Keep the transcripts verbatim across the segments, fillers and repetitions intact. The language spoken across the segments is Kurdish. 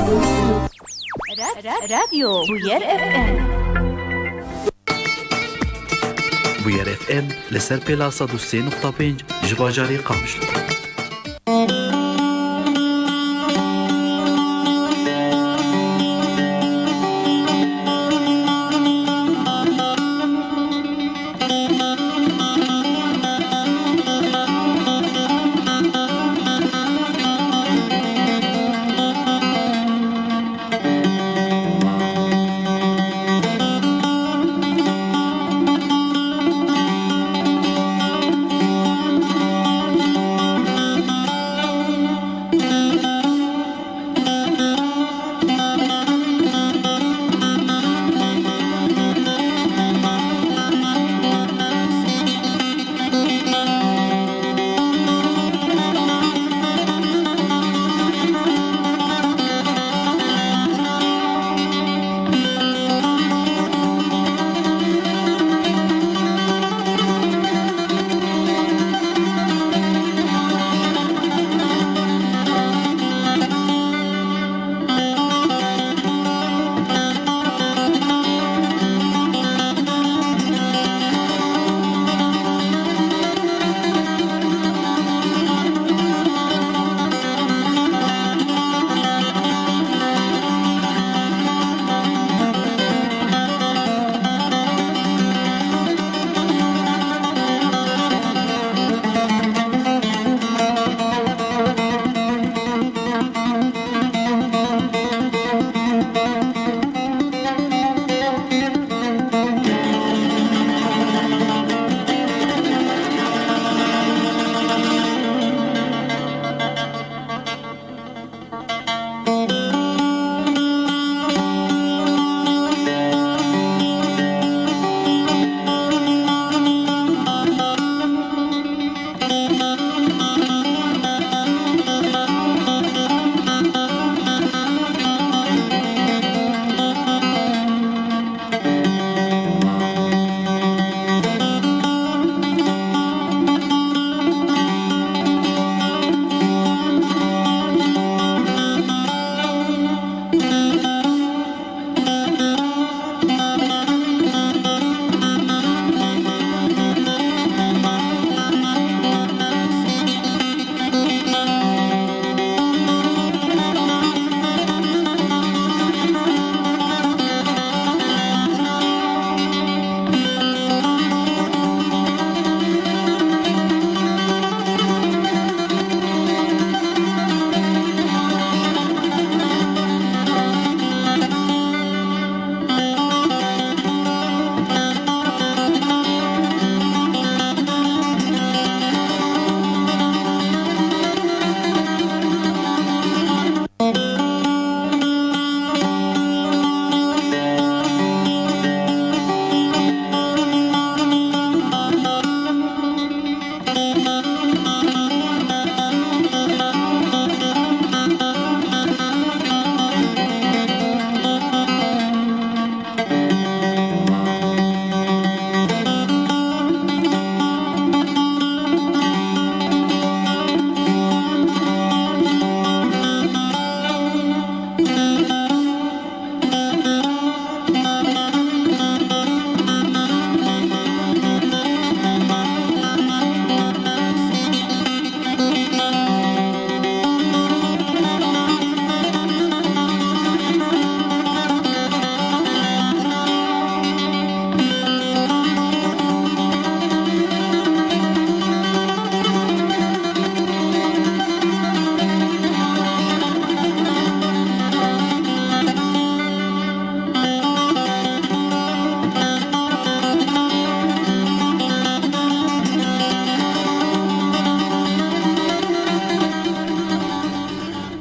Rad-, rad-, Radyo Bûyer F M. Bûyer F M li ser pêla sed û sê nokta pênc ji bajarê Qamişlo.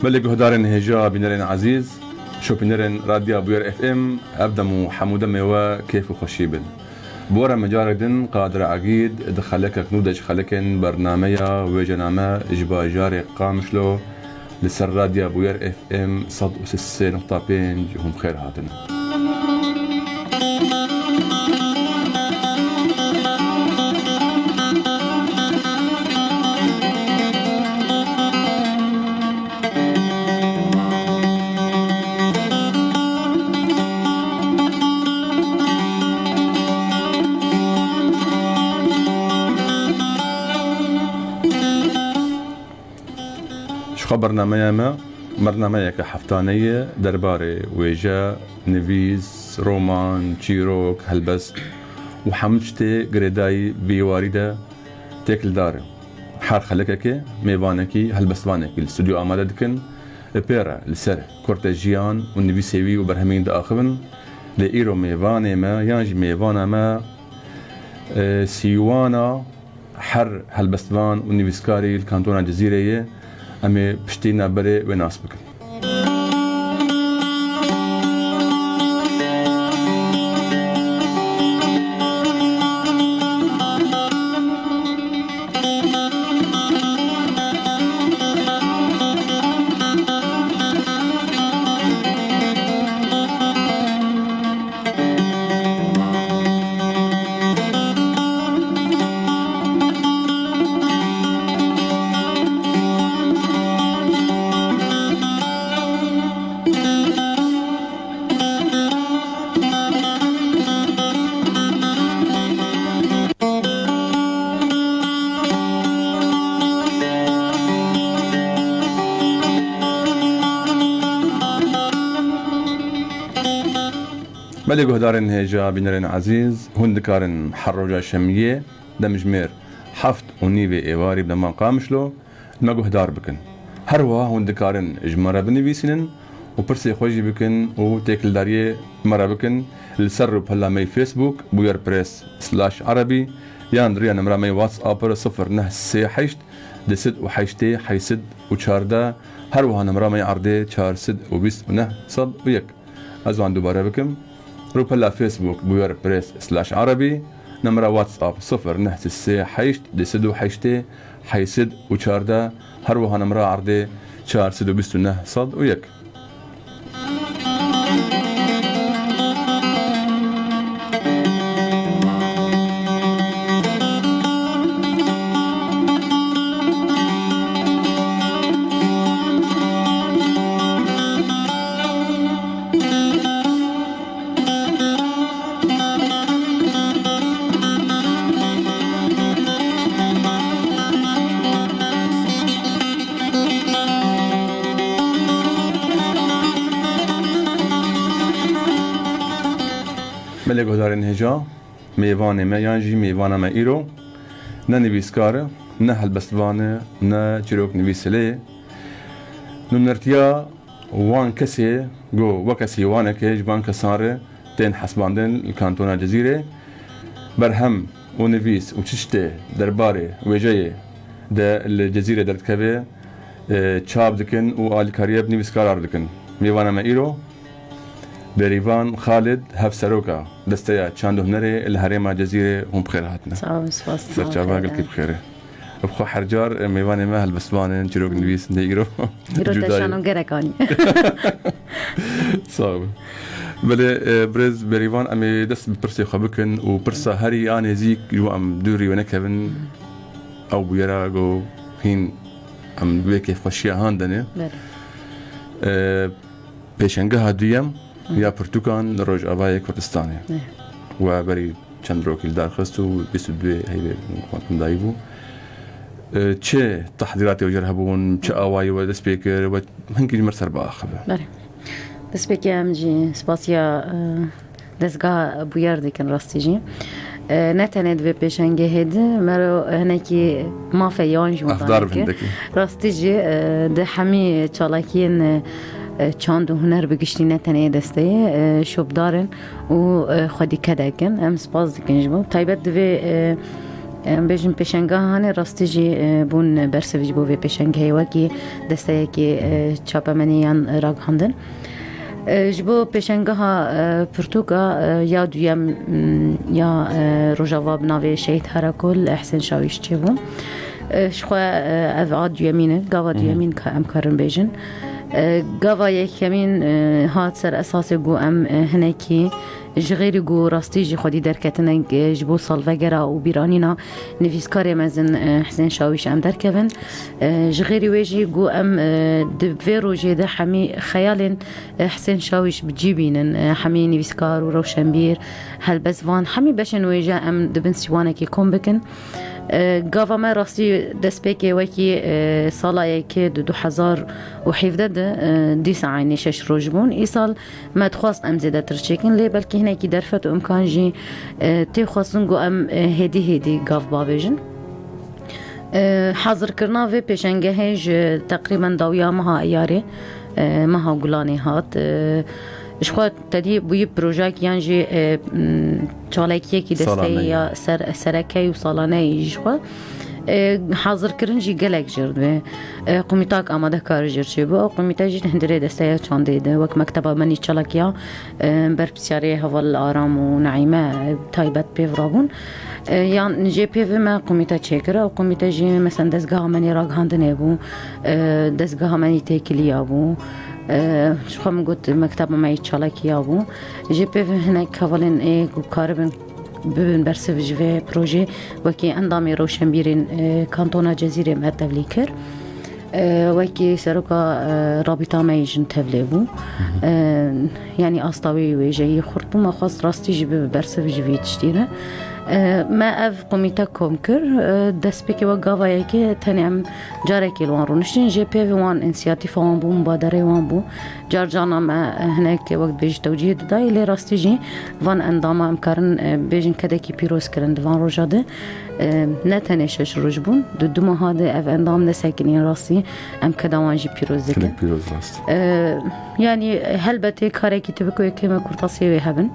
Belê guhdarên hêja, bînerên ezîz, şopînerên Radya Bûyer F M, ev dem û hemû demê we kêf û xweşî bin. Bi we re me carek din Qadir Egîd di xelekek nû de ji xelekên bernameya wêjename ji bajarê Qamişlo li ser Radya Bûyer F M sed û sê nokta pênc hûn bi xêr hatine. Bernameya me, bernameyeke heftaneyê ye derbarê wêje, nivîs, roman, çîrok, helbest û hemû tiştê girêdayî vî warî de têkildar e. Her xelekekê mêvanekî, helbestvanekî li stûdyo amade dikin, pê re li ser kurtejiyan û nivîsê wî û berhemên diaxivin. Lê îro mêvanê me yan jî mêvana me, e, sîwana her helbestvan û nivîskarî li Kantona Cizîrê ye. Em ê piştî navberê wê nas bikin. Belê guhdarên hêja, bînerên ezîz, hûn dikarin her roja şemiyê, demjimêr heft û nîvê êvarî bi dema Qamişlo, me guhdar bikin. Her wiha hûn dikarin ji me re binivîsînin û pirsê xwe jî bikin û têkildariyê me re bikin li ser rûpela me yê Facebook, Bûyer Press slash Erebî, yan di riya nimra me yê WhatsApp re sifir neh sê heşt, du sed û heştê, heyt sed û çardeh, her wiha nimra me yê erdê çar sed û bîst û neh sed û yek. Ez wan dubare bikim. Rûpela Facebook Bûyer Press slash Erebî, nimra WhatsApp sifir neh sê sê heşt, du sed û heştê, heyt sed û çardeh, her wiha nimra erdê çar sed û bîst û neh sed û yek. Belê guhdarên hêja, mêvanê me yan jî mêvana me îro ne nivîskar e, ne helbestvan e, ne çîroknivîs e. Lê nûnertiya wan kesê ku weke sîwanekê ji van kesan re tên hesibandin li Kantona Cizîrê, berhem û nivîs û çi tiştê derbarê wêjeyê de li Cizîrê derdikeve, e, çap dikin û alîkariya bi nivîskara re dikin. Mêvana me îro Berîvan Xalid, hevseroka Desteya Çand û Hunerê li herêma Cizîrê, hûn bi xêr hatine. Sağ olun, spas. Serçava gelkî bi xêr e. Bi xwe her car, e, mêvanê me helbestvan in, çîroknivîs in, lê îro Îro te cuda ye. Şano gerek anî. Sağ ol. Belê, e, birêz Berîvan, em ê dest bi pirsê xwe bikin û pirsa herî ya nêzîk ji bo em dûrî wê nekevin, ew bûyera ku hîn em wê kêfxweşiya han denê. Belê. E, Pêşengeha duyem ya pirtûkan li Rojavayê Kurdistanê. Eh. We berî çend rokî li dar xist û bîst û duyê heyvê xwendin dayî bû. E, çi tehdîratê we jê re hebûn, çi awayî we dest pê kir, we hinkî ji me re ser biaxive. Belê. Destpêkê em jî spasiya, e, dezga bûyer dikin rastî jî. E, ne tenê di vê pêşengehê de, mero hinekî mafê yan jî Mafdar bin hindekî. Rastî jî, e, di hemî çalakiyên, e, çand û huner bi giştî ne tenê desteyê, e, şopdar in û, e, xwedî kedek in. Em spas dikin ji bo. Taybet di vê, e, em bêjin pêşengeha hanê rastî jî, e, bûn bersiv ji bo vê pêşengehê wekî desteyekî, e, çapemenî yan ragihandin. E, ji bo pêşengeha, e, pirtûka, e, ya duyem, m, ya, e, Rojava bi navê Şehîd Herakol, e, Hesên Şawîş çêbû. E, ji xwe, e, ev a duyemîn e, gava duyemîn ka em karin bêjin. E, gava yekemîn, e, hat ser esasê ku em, e, hinekî ji xêrî ku rastî jî xwedî derketine, e, ji bo salvegera û bîranîna nivîskarê mezin, e, Hesên Şawîş em derkevin. E, ji xêrî wê jî ku em, e, di vê rojê de hemî xeyalên, e, Hesên Şawîş bi cî bînin. E, hemî nivîskar û rewşenbîr, helbestvan, hemî beşên wêje em di bin sîwanekê kom bikin. E, gava me rastî destpêkê wekî, e, sala yekê di du hezar û hevdeh de, e, dîsa eynî şeş roj bûn. Îsal me dixwast em zêdetir çêkin, lê belkî hinekî derfet û imkan jî, e, tê xwestin ku em, e, hêdî hêdî gav bavêjin. E, hazirkirina vê pêşengehê ji teqrîben dawiya meha Eyarê, e, meha Gulanê hat. E, ji xwe tedî bûyî projeyek yan jî, e, m, çalakiyekî desteyî ya ser-, sereke û salane yî ji xwe. E, hazirkirin jî gelek jêr dibe. E, komîtak amadekar jêr çêbû. Ew komîte jî hundirê desteya çandê de, wek mekteba me nî çalakiya, e, berpirsiyarê heval Aram û Naîme, e, taybet pêv rabûn. E, yan jê pêvê me komîte çêkir. Ew komîte jî, mesela, dezgeha me nê ragihandinê bû, e, dezgeha me nî têkiliya bû. E, ji xwe min got, mekteba me yî çalakiya bû. Jê pêvê hinek hevalên ê ku karibin bibin bersiv ji vê projê, wekî endamê rewşenbîrên, e, kantona Cezîrê me tevlî kir. E, wekî seroka, e, rabîta me yê jin tevlê bû. E, yanî asta wê wêjeyî xurt bû, me xwest rastî jî bibe bersiv ji vî tiştî re. E, me ev komîte kom kir, e, destpêkê wek gava yekê tenê em carekê li wan rûniştin, jê pêvê wan însiyatîfa wan bû, mubadereyê wan bû. Car carna me, e, hinek wek dibêjî tewcîhê didayê, lê rastî jî van endama em karin, e, bêjin kedekî pîroz kirin di van roja de. E, ne tenê şeş roj bûn, di du meha de ev endam nesekinîn rastî, em keda wan jî pîroz dikin. Hinek pîroz rast. E, yanî, e, helbetê karekî tu bikuyê kême kurtasiyê wê hebin,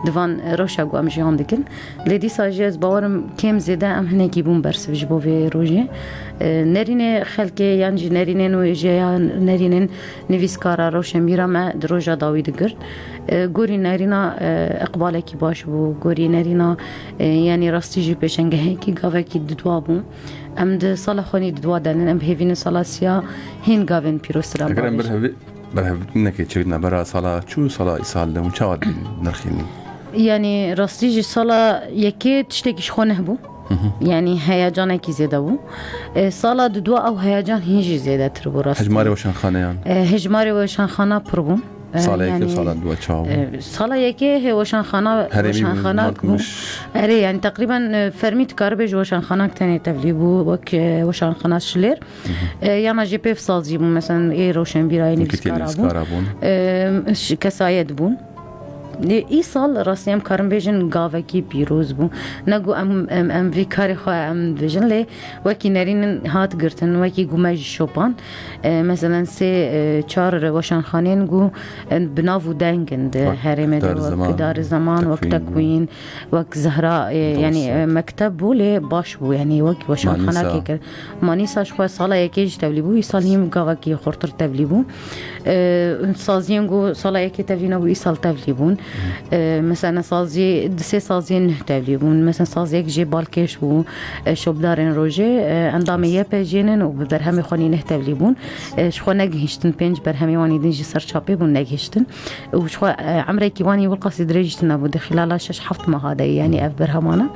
di van, e, rewşa ku em jiyan dikin. Lê dîsa jî ez bawerim kêm zêde em hinekî bûn bersiv ji bo vê rojê. E, nerînê xelkê yan jî nerînên wêjeya, nerînên nivîskara, rewşenbîra me di roja dawî digirt. E, gorî nerîna, e, iqbalekî baş bû, gorî nerîna, e, yanî rastî jî pêşengehekî gavekî didwa bû. Em di sala xwe nî didwa denin, em bi hêvî ne sala siya hîn gavên pîroztir em Eger em bavêjin. berhevî-, berhevîtinekê çêbî navbera sala çû sala îsal de hûn çawa dibînin nirxînî? Yanî rastî jî sala yekê tiştekî ji xwe nebû. Hı hı. Yanî heyecanekî zêde bû. E, sala didwa ew heyecan hîn jî zêdetir bû rastî. Hejmarê weşanxaneyan? E, hejmarê weşanxana pir bûn. E, Sala yekê û yanî, sala didwa çawa bû? E, sala yekê hê weşanxana, Herêmî bû, weşanxana mart bû. Erê, yanî teqrîben, e, fermî tu karibêj weşanxanak tenê tevlî bû, wek, e, weşanxana Şilêr. Hı hı. E, yana jê pêv sazî bûn, mesela ê rewşenbîra yê Wekî nivîskara bûn. nivîskara bûn. E, ş-, kesayet bûn. Lê îsal rastî em karin bêjin gavekî pîroz bû. Ne ku em, em, em vî karê xwe em dibêjin, lê wekî nerînin hat girtin, wekî gume jî şopan. E, meselen sê, e, çar weşanxaneyên ku, e, bi nav û deng in di Wek herêmê de, Dar wek Zeman, Dar Zeman, wek Tekwîn bû. Tekwîn, wek Zehra, e, yanî, Dewsa. e, mekteb bû, lê baş bû, yanî wek weşanxanekê Manîsa. kir. Manîsa ji xwe sala yekê jî tevlî bû, îsal hîn gavekî xurtir tevlî bû. E, saziyên ku sala yekê tevlî nebû, îsal tevlî bûn. E, mesela saziyê, di sê saziyên neh tevlî bûn. Mesela saziyek jê balkêş bû, e, şopdarên rojê, e, endamê Y P J'nin û bi berhemê xwe nî neh tevlî bûn. E, ji xwe negihiştin, pênc berhemê wanî din jî ser çapê bûn, negihiştin. Û ji xwe, e, emrekî wanî wilqasî dirêj jî tune bû, di xilala şeş heft meha de, yanî ev berhemana.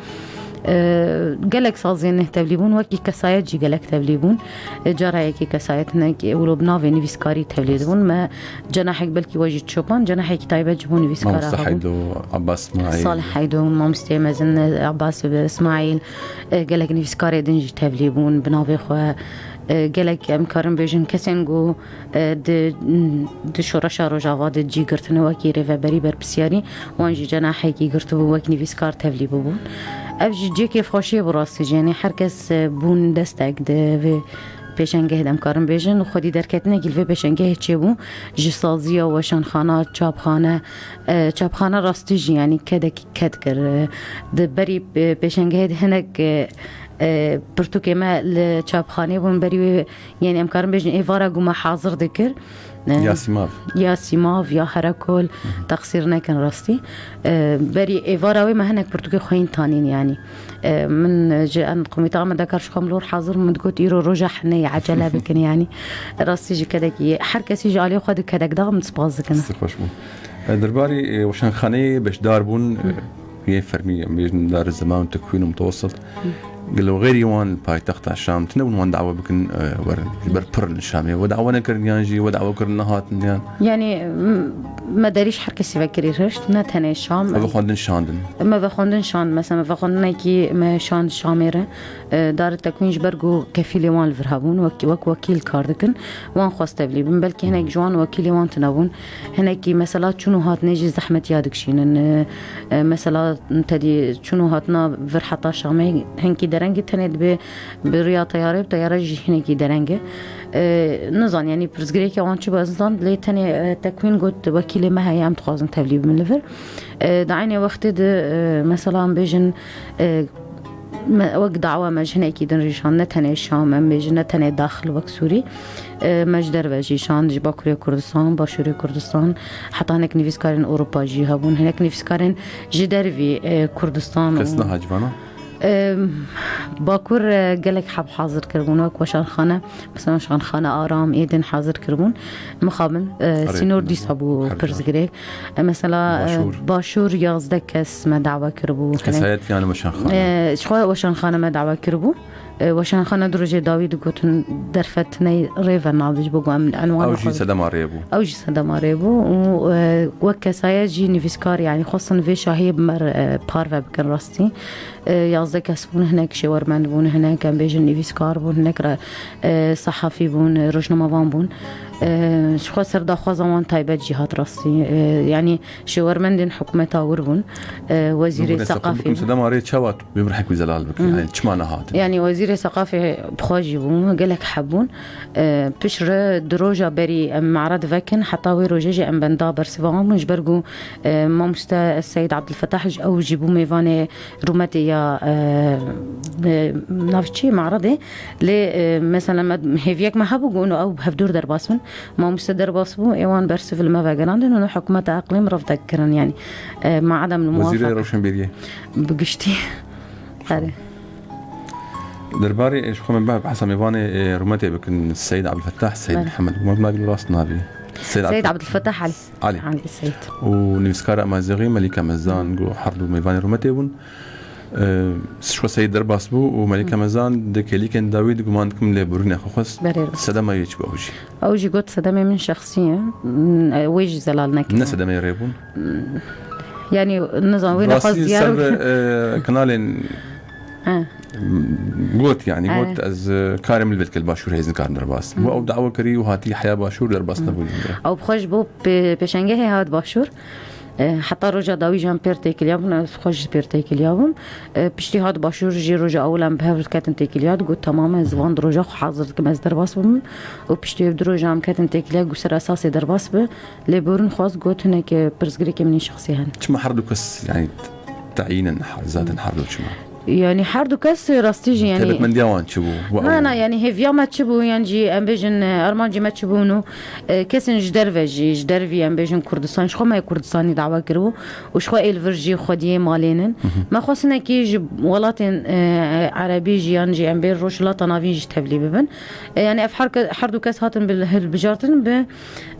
E, gelek saziyên neh tevlî bûn, wekî kesayet jî gelek tevlî bûn. E, cara yekê kesayet hinek, e, wilo bi navê nivîskarî tevlî dibûn. Me cenahek belkî we jî çopan, cenahekî taybet ji bo nivîskara Mamoste hebûn. Heydo, Abbas Smail. Salih Heydo, mamosteyê mezin, e, Abbas Smail, e, gelek nivîskarê din jî tevlî bûn, bi navê xwe, e, gelek em karin bêjin kesên ku e, di, di şoreşa Rojava de cî girtine wekî rêveberî berpirsiyarî, wan jî cenahekî girtibû wek nivîskar tevlî bibûn. Ev jî cê kêfxweşiyê bû rastî jî, yanî her kes, e, bûn destek di vê pêşengehê de em karin bêjin. Xwedî derketinekî li vê pêşengehê çêbû, ji saziya weşanxana, çapxane, e, çapxane rastî jî, yanî kedekî ked kir. E, di berî, e, pêşengehê de hinek, e, e, pirtûkê me li çapxanê bûn, berî wê Yanî em karin bêjin êvara ku me hazir dikir, e, Ya sîmav. Ya sîmav, ya herekol, Hı hı. teqsîr nekin rastî. E, berî êvara wê me hinek pirtûkê xweyîn tanîn yanî. E, min ji en komîta amadekar ji xwe min lor hazir min digot îro roja henê ye, ecele bikin yanî. Rastî ji kedekî, her kesî ji aliyê xwe di kedek da min spas dikin. Destê xweş bû. E, derbarî, e, weşanxaneyê beşdar bûn, e, Hı. yê fermî, em bêjin dar zeman û tekwîn û mutewessit. Hı. Gelo xêrî wan li paytexta Şam tune bûn wan dawa bikin, e, werin ji ber pir in Şamê. We dawa nekirin yan jî we dawa kirin nehatin yan? Yani m- me derîş her kesî vekirî hişt, ne tenê Şam. Ev xwendin şandin. Me vexwendin şand, mesela me vexwendinekî me şand Şamê re. E, Darê Tekwîn ji ber ku kefîlê wan li vir hebûn, wek, wek wekîl kar dikin, wan xwest tevlî bin. Belkî hinek ji wan wekîlê wan tune bûn. Hinekî mesela çûn û hatinê jî zehmetiya dikişînin. E, e, mesela tedî çûn û hatina vir heta Şamê hinkî dereng e, tenê dibe bi riya teyarê, bi teyare jî hinekî dereng e. E, nizan, yani pirsgirêkê wan çi bû ez nizan, lê tenê, e, Tekwîn got wekîlê me heye, em dixwazin tevlî bibin li vir. E, di eynê wextê de, e, mesela em bêjin, e, me, wek dawa me ji hinekî din rîşan, ne tenê Şam, em bêjin ne tenê daxil wek Sûrî, e, me ji derve jî şand, ji Bakurê Kurdistan, Başûrê Kurdistan, heta hinek nivîskarên Ewropa jî hebûn, hinek nivîskarên ji dervî, e, Kurdistan Kes û neha civana? Em, Bakur, e, gelek heb hazir kiribûn, wek weşanxane, mesela weşanxane Aram, êdin hazir kiribûn. Mixabin, e, sînor dîsa bû pirsgirêk. E, mesela, e, Başûr. Başûr yazdeh kes me dawa kiribû. Kesayet yani weşanxane. E, ji xwe weşanxane me dawa kiribû. E, weşanxane du rojê dawî digotin derfet ney rê ve nabî ji bo ku em enwana Ew jî xwe sedema rê bû. Ew jî sedema rê bû û, e, wek kesayet jî nivîskar, yani xwestin vê şahiyê bi me re, e, parve bikin rastî. E, yazdeh kes bûn, hinek şêwermend bûn, hinek em bêjin nivîskar bûn, hinek re, e, sehafî bûn, e, rojnamevan bûn. E, ji xwe ser daxwaza wan taybet jî hat rastî. E, yani şêwermendên hikûmeta wir bûn. E, wezîrê Min seqafî bikim bûn. Sedema rê çawa tu bi rihekî zelal bikin? Hı. Yani çima nehatin? Yani wezîrê seqafê bi xwe jî bûn, gelek heb bûn. E, pişt re di roja berî em mara divekin, heta wê rojê jî em benda bersiva wan bûn, ji ber ku, e, mamoste Seyîd Abdulfetah ji ew jî bû mêvanê rûmetê ya, e, e, nav çi, maredê. Lê, e, mesela me hêviyek me hebû ku ûno ew hevdûr derbas bin. Mamoste derbas bû, ê wan bersiv li me vegerandin ûno hikûmeta eqlîm rev dekirin, yani, e, ma edem li Wezîrê muwafaq. Rewşenbîriyê. Bi giştî. Erê. Derbarê, e, ji xwe me behsa mêvanê, e, rûmetê bikin, Seyîd Abdulfetah, Seyîd Belê. Mihemed, me navî rast navî. Seyîd Seyîd Abdul- Abdulfetah Ali. Ali. Ali Seyîd. Û nivîskara Amazêxî Melîka Mezdan, ku her du mêvanê rûmetê bûn. E, ji xwe Seyîd derbas bû û Melîka Mezdan di kêlîkên dawî di guman dikim lêborîna xwe xwest. Berê rast. Sedema wê çi bû ew jî? Ew jî got sedemê min şexsî ye. Mm, e, wê jî zelal nekiriye. Ne sedemê rê bûn? Yani, nizam, wê nexwest diyar ser, bike. E, kanalên He. Got, yani, He. Got, ez, e, karê min li vê dike li Başûr hêzin karim derbas. Hı. Û ew dawa kirî û hatî heya Başûr derbas nebû jî. Ew bi xwe ji bo pê-, pêşengehê hat Başûr. E, heta roja dawî jî em pêr têkiliya bûn, ez xwe jî pêr têkiliya bûm. E, piştî hat Başûr jî roja ewil em bi hev ketin têkiliya, digot, "Tamam, ez van du roja xwe hazir dikim, ez derbas bibim." Û piştî ev du roja em ketin têkiliya, ku ser esasê derbas bi. Lêborîn xwest got, hinekî pirsgirêkê min ê şexsî hene. Çima her du kes, yani, teyîn in, zaten her du çima? Yani her du kes rastî jî, yani. Taybetmendiya wan çi bû? Wa Na, ew na, yani hêviya me çi bû, yan jî em bêjin, e, armancê me çi bû ûno, e, kesên ji derve jî, ji dervî em bêjin Kurdistan, ji xwe me Kurdistanî dawa kiribû û ji xwe ê li vir jî xwediyê malê nin. Hı hı. Me xwestinekî ji welatên, e, erebî jî, yan jî em bê Rojhilata Navîn jî tevlî bibin. E, yani ev her ke-, her du kes hatin bi hilbijartin bi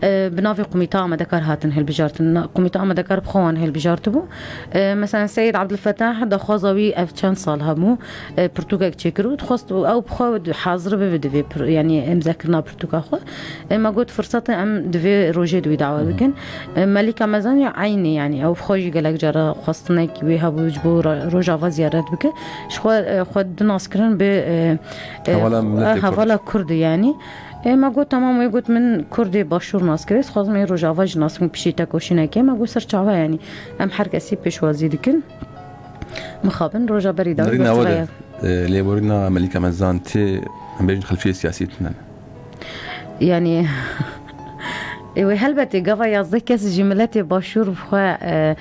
E, bi navê Komîta Amadekar hatin hilbijartin. Na-, Komîta Amadekar bi xwe wan hilbijartibû. E, mesela Seyîd Abdulfetah daxwaza wî ev çend sal hebû, e, pirtûkek çêkiribû. Dixwest ew bi xwe hazir bibe divê pir-, yanî îmzekirina pirtûka xwe. E, me got firsete em divê rojê di wî dawa bikin. E, Melîka Mezan ya eynî, yanî ew bi xwe jî gelek cara xwestinek wî hebû ji bo ra-, Rojava ziyaret bike. Ji xwe, e, xwe di nas kirin bi, e, e, Hevala xwe-, miletê Kurd. Hevala Kurd, yanî. Ê, me got, "Tamam." Wê got, "Min Kurdê Başûr nas kirê, dixwazim ê Rojava jî nas bikim, piştî tekoşînekê." Me got, "Ser çava, yanî em her kesî pêşwazî dikin." Mixabin roja berî dawî Nerîna we de, bersiva ye. E, lêborîna Melîka Mezan tê, em bêjin xelfiyê siyasî tune ne. Yanî, ê, wê helbetê gava yazdeh kes jî miletê Başûr bi xwe, e,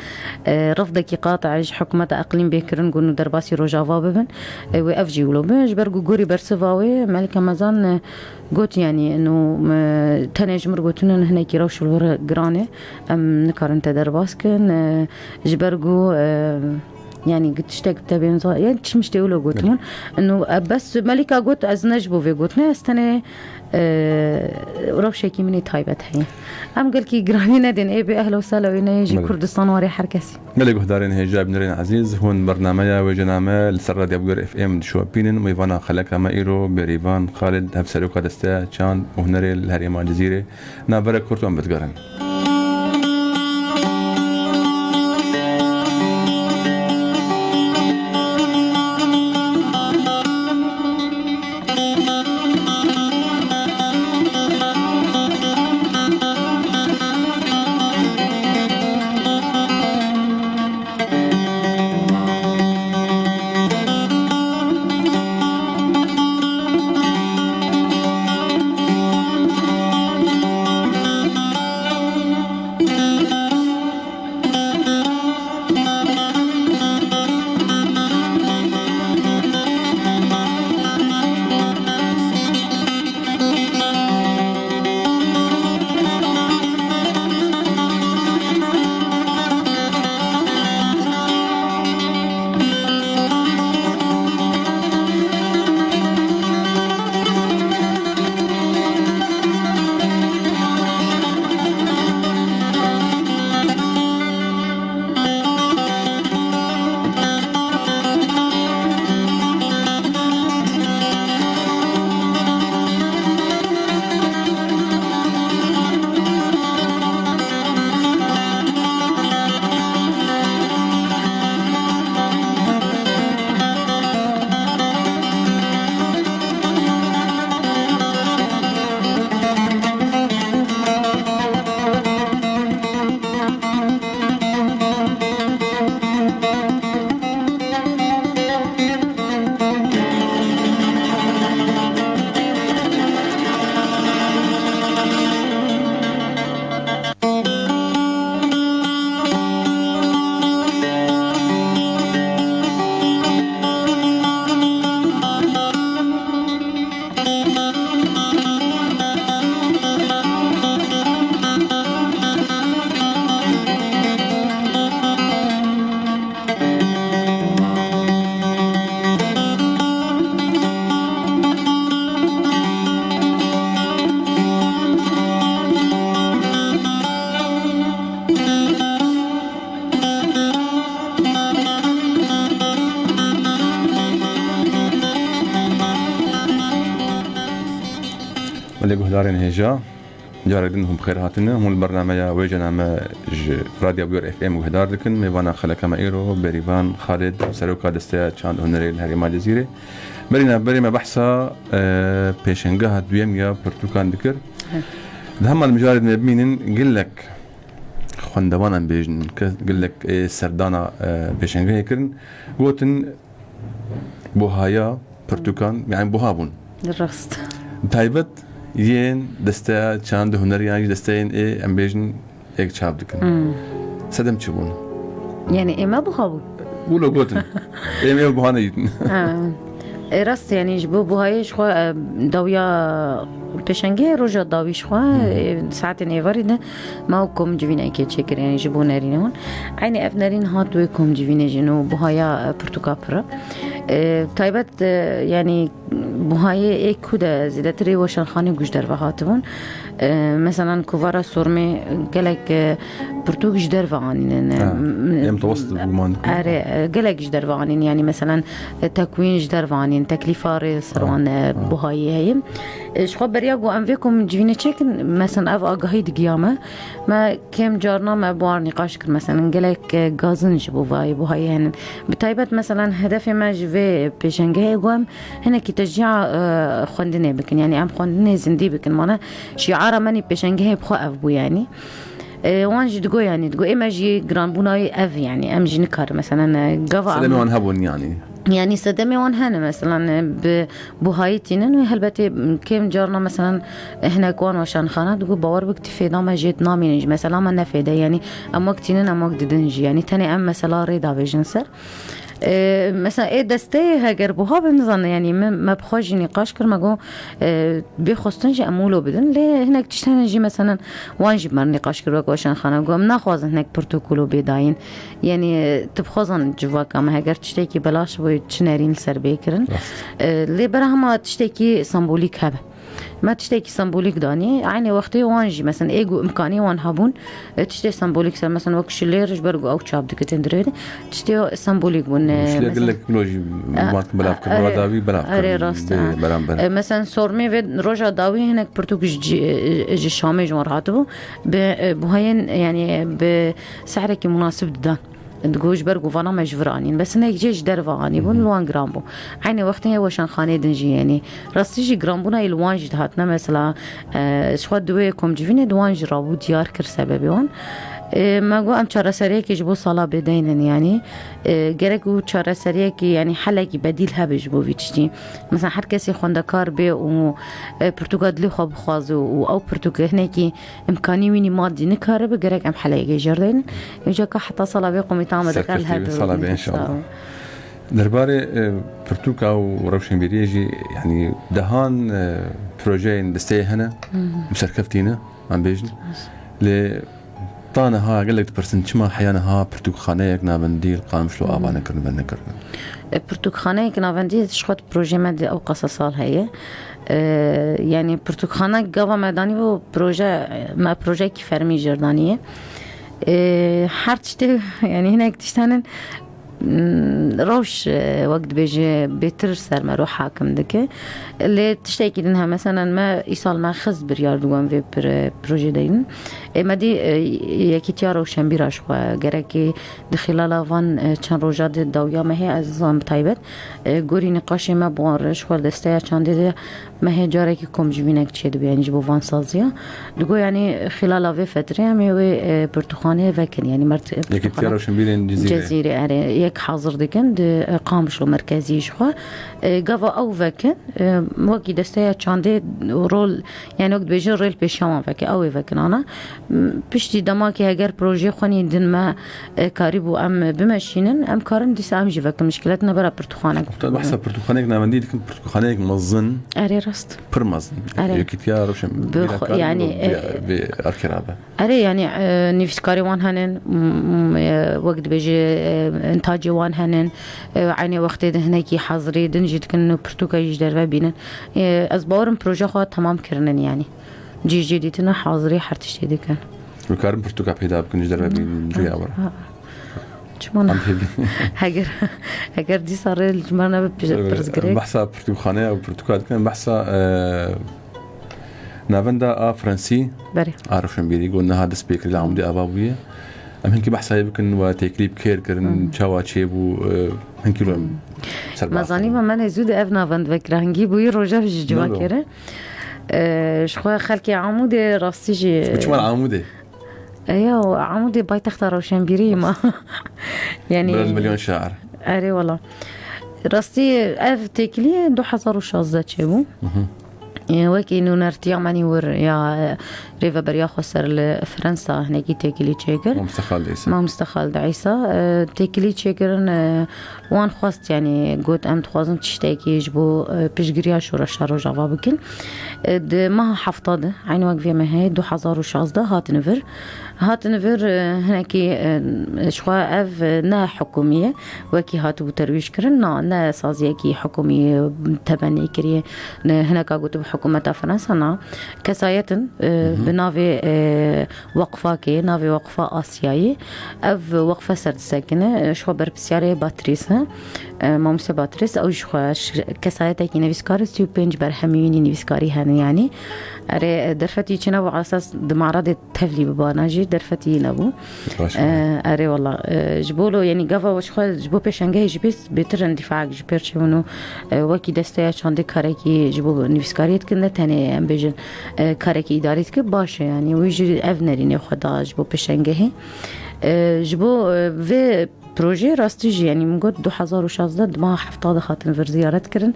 e, refdekî qatî ji hikûmeta eqlîm bê kirin, got, "Nû derbasî Rojava bibin." E, wê ev jî wilo be. Ji ber ku gorî bersiva wê, Melîka Mezan, e, Got, yanî, ino, me, tenê ji mir gotin, hinekî rewş li vir giran e, em nikarin te derbas kin, e, ji ber ku, e, yanî, tiştek te bên za-, yanî, çi miştê wilo gotin. Belê. Ino, e, bes Melîka got, "Ez ne ji bo vê gotinê, ez tenê, Ee, rewşekî min ê taybet heye. Em gelkî giranî nedên ê bê ehla û sehla wê neyê jî Belê. Kurdistan warê her kesî. Gelê guhdarên hêja, binêrên ezîz, hûn bernameya wêjename li ser Radyo Bûyer F M dişopînin. Mêvana xeleka me îro Bêrîvan Xalid, hevseroka Desteya Çand û Hunerê li herêma Cizîrê, navbera kurt em bidigerin. Belê guhdarên hêja, carek din hûn bi xêr hatine. Hûn li bernameya wêjename ji Radyo Bûyer F M guhdar dikin. Mêvana xeleka me îro Bêrîvan Xalid, seroka Desteya Çand û Hunerê li herêma Cizîrê. Berî ne, berî me behsa, e, pêşengeha duyem ya pirtûkan dikir. Hi. Di heman mijarê de bimînin gelek xwendevan em bêjin, ke gelek, e, serdana, e, pêşengehê kirin. Gotin, buhaya pirtûkan, yani buha bûn. Rast. Taybet yên desteya çand û hunerî, yan jî desteyên ê, em bêjin, êk çap dikin. Hmm. Sedem çi bûn? Yani ê me buha bûn. Wilo gotin. Ê me buha neyîtin. Ha. E, rast, yani ji bo buhayê ji xwe, e, dawiya pêşengê roja dawî ji xwe, Hı hı. E, saetên êvarî de me wek komcivînekê çêkir, yani ji bo nerînê hûn. Eynî ev nerîn hat wê komcivînê jî, no buhaya, e, pirtûka pir e. E, taybet, e, yani buhayê ê ku de zêdetirê weşanxanê ku ji derve hatibûn. E, meselan, Kovara Sormê gelek, e, pirtûk ji derve anînin. Ha, M-, em tewast guman dikin. Erê, e, gelek ji derve anîn. Yani, meselan, e, tekwîn ji derve anîn, teklîfa rê li ser Ha, wan, e, ha. buhayî heye. E, ji xwe beriya ku em vê ku min civînê çêkin, meselan, ev agahî digiya me. Me kêm carna me bi wan nîqaş kir, meselan, gelek, e, gazin ji bo vayê buhayê hene. Bi taybet, meselan, hedefê me ji vê pêşengehê ku em hinekî teşcîa, e, xwendinê bikin. Yani, em xwendinê zindî bikin. Mane, şiara me nî pêşengehê bi xwe ev bû, yani. E, wan jî digo, yani, digo, ê me jî giranbûna wî ev, yani, em jî nikarin, meselan, e, gava Sedemê em wan hebûn, yani. Yani, sedemê wan hene, meselan, e, bi buhayî tînin û helbetê kêm carna, meselan, hinek wan weşanxana digo, bawer bik, ti fêda me jê namînin jî, mesela me ne fêde, yani, em wek tînin, em wek didin jî, yani, tenê em mesela rê davêjin ser. E, mesela ê desteyê heger buha be, nizane, yani, me, me bi xwe jî nîqaş kir, me got, e, bê xwestin jî em wilo bidin. Lê hinek tişt hene jî, meselan, wan jî bi me re nîqaş kir wek weşanxane. Got, em naxwazin hinek pirtûk wilo bê dayîn. Yani, e, tu bi xwe zan civaka me, heger tiştekî belaş bû, çi nerîn li ser bê kirin. Rast. E, lê bera hema tiştekî sembolîk hebe. Me tiştekî sembolîk danî. Eynê wextê wan jî, mesela, ê ku imkanî wan hebûn, e, tiştê sembolîk ser, mesela, wek şilêr ji ber ku ew çap dike tên dirêdî, tiştê sembolîk bûn, e, Şilêr mesela, gelek kilo jî, e, wan belav kirin, erê, roja dawî belav kirin, erê, rast, bê, ha, beramber. E, mesela, sormê vê roja dawî hinek pirtûk ji, ji Şamê ji wan hatibû. Bi, e, buhayên, yani, bi sehrekî munasib didan. Digo ji ber ku vana me ji vir anîn. Bes hinek jê ji derve anî bûn, li wan giran bû. Eynê wextê yê weşanxaneyê din jî, yanî rastî jî giranbûna yê li wan jî dihatine. Mesela, e, ji xwe di wê komcivînê di wan jî rabû diyar kir sebebê wan. E, me got em çareseriyekê ji bo sala bê deynin, yanî, e, gerek û çareseriyekî, yanî helekî bedîl hebe ji bo vî tiştî. Mesela her kesê xwendekar bê û, e, pirtûka dilê xwe bixwaze û ew pirtûke hinekî imkanî wînî madî nikaribe, gerek em heleyekê jêr deynin. Îca ka heta sala vê komîta me dikar Serkeftiye her wê du sala bê, înşallah. Sağ ol. Derbarê, e, pirtûka û rewşenbîriyê jî, yanî dehan, e, projeyên desteyê hene, bi serkeftî ne, em bêjin. Lê ta niha gelek dipirsin, çima heya niha pirtûkxaneyek navendî li Qamişlo ava nekirin, vennekirin? E, pirtûkxaneyek navendî ji xwe di projeyê me de ew qasa sal heye. E, yanî pirtûkxane gava me danî bû proje, me projeyekî fermî jêr danî ye. E, her tiştê, yanî hinek tişt hene, mm, rewş, e, wek dibêje bêtir ser me ro hakim dike. Lê tiştekî din heye, mesela me îsal me xist biryar di wan vê pir-, projê de yin. Ê me dî, e, yekîtiya rewşenbîra ji xwe gerekê di xîlala van, e, çend roja de dawiya me hê, ez zan bi taybet, e, gorî nîqaşê me bi wan re ji xwe desteya çandê de me hê carekî komcivînek çêdibe, yanî ji bo van saziya. Digo, yanî, xîlala vê fetrê em ê wê, e, pirtûkxaneyê vekin, yanî mert-, Yekîtiya pirtûkxane Rewşenbîrên Cizîrê. Cizîrê, erê, yek hazir dikin di, e, Qamişlo merkezî ji xwe. E, gava ew vekin, e, wekî desteya çandê rol, yanî wek dibêjin rêl pêşiya wan veke, ew ê vekin ana. M, piştî demakê heger projeyê xwe nî din me, e, karîbû em bimeşînin, em karin dîsa em jî vekin. Mişkilet ne bera pirtûkxanek. Te behsa pirtûkxaneyek navendî dikin, pirtûkxaneyek mezin. Erê, rast. Pir mezin. Erê. Yekîtiya Rewşenbîra Bi xwe, karîbû yanî, vê, e, vê erkê rabe. Erê, yanî, e, nivîskarê wan henin, m, m, e, wek dibêje, e, intacê wan henin, e, eynê wextê de hinekî hazirî din jî dikin û pirtûka jî ji derve bînin. E, ez bawerim proje xwe temam kirinin, yanî. Cî jî dîtine hazirî her tiştê dikin. Dikarin pirtûka peyda bikin ji derve bînin, rêya were. Ha. Çima ne? Em pê bînin. Heger, heger dîsa rê ji me nebe pirs-, Evet, pirsgirêk. Behsa pirtûkxaneya û pirtûka dikin, behsa, e, navenda a Fransî, Berê. A Rewşenbîrî, got niha dest pê kiriye, li Amûdê ava bûye. Em hinkî behsa yê bikin, we têkilî bi kêr kirin, Hı hı. çawa çêbû, e, hinkî lo em ser Me zanî me, me ne zû de ev navend vekira, hingî bûyî roja jî ciwa Nalo. kere. E, ji xwe xelkê Amûdê rastî jî, Çima li Amûdê? E, ya, Amûdê paytexta rewşenbîrî ma. Yanî Biraz milyon şair. Erê wala. Rastî ev têkilî du hezar û şazdeh çêbû. Hı hı. E, wekî nûnertiya me nî wir ya, e, rêveberiya xweser li Fransa hinekî têkilî çêkir. Mamoste Xalid Îsa. Mamoste Xalid Îsa, e, têkilî çêkirin, e, wan xwest, yanî got, em dixwazin tiştekî ji bo, e, piştgiriya şoreşa Rojava bikin. E, di meha hefta de, eynî wek vê mehê, du hezar û şazdeh hatin vir. Hatin vir, e, hinekî, e, ji xwe ev, e, ne hikûmî ye, wekî hatibû terwîj kirin, na, ne saziyekî hikûmî, e, tebenî kiriye, ne, hineka gotibû hikûmeta Fransa, na, kesayet in, e, Hı hı. bi navê, e, weqfakê, navê Weqfa Asyayê. Ev weqfe ser disekine, e, ji xwe berpirsiyarê Batrîs e, e, Mamoste Batrîs, ew ji xwe ş-, kesayetekî nivîskar e, sî û pênc berhemî wî nî nivîskarî hene, yanî. Erê, e, derfetî çi nebû, esas di maradê tevlî bibana jî derfetî nebû. Baş e. E, erê wala, e, ji bo lo, yanî gava ji xwe ji bo pêşengehê jî bê-, bêtir in dîfaek ji pêr çêbûn û, e, wekî desteya çandê karekî ji bo nivîskariyê dikin, ne tenê em bêjin, e, karekî îdarî dike, baş e, yanî wî jî ev nerînê xwe da ji bo pêşengehê. E, ji bo, e, vê Projeyê rastî jî, yanî min got du hezar û şazdeh di meha hefta de hatin vir ziyaret kirin.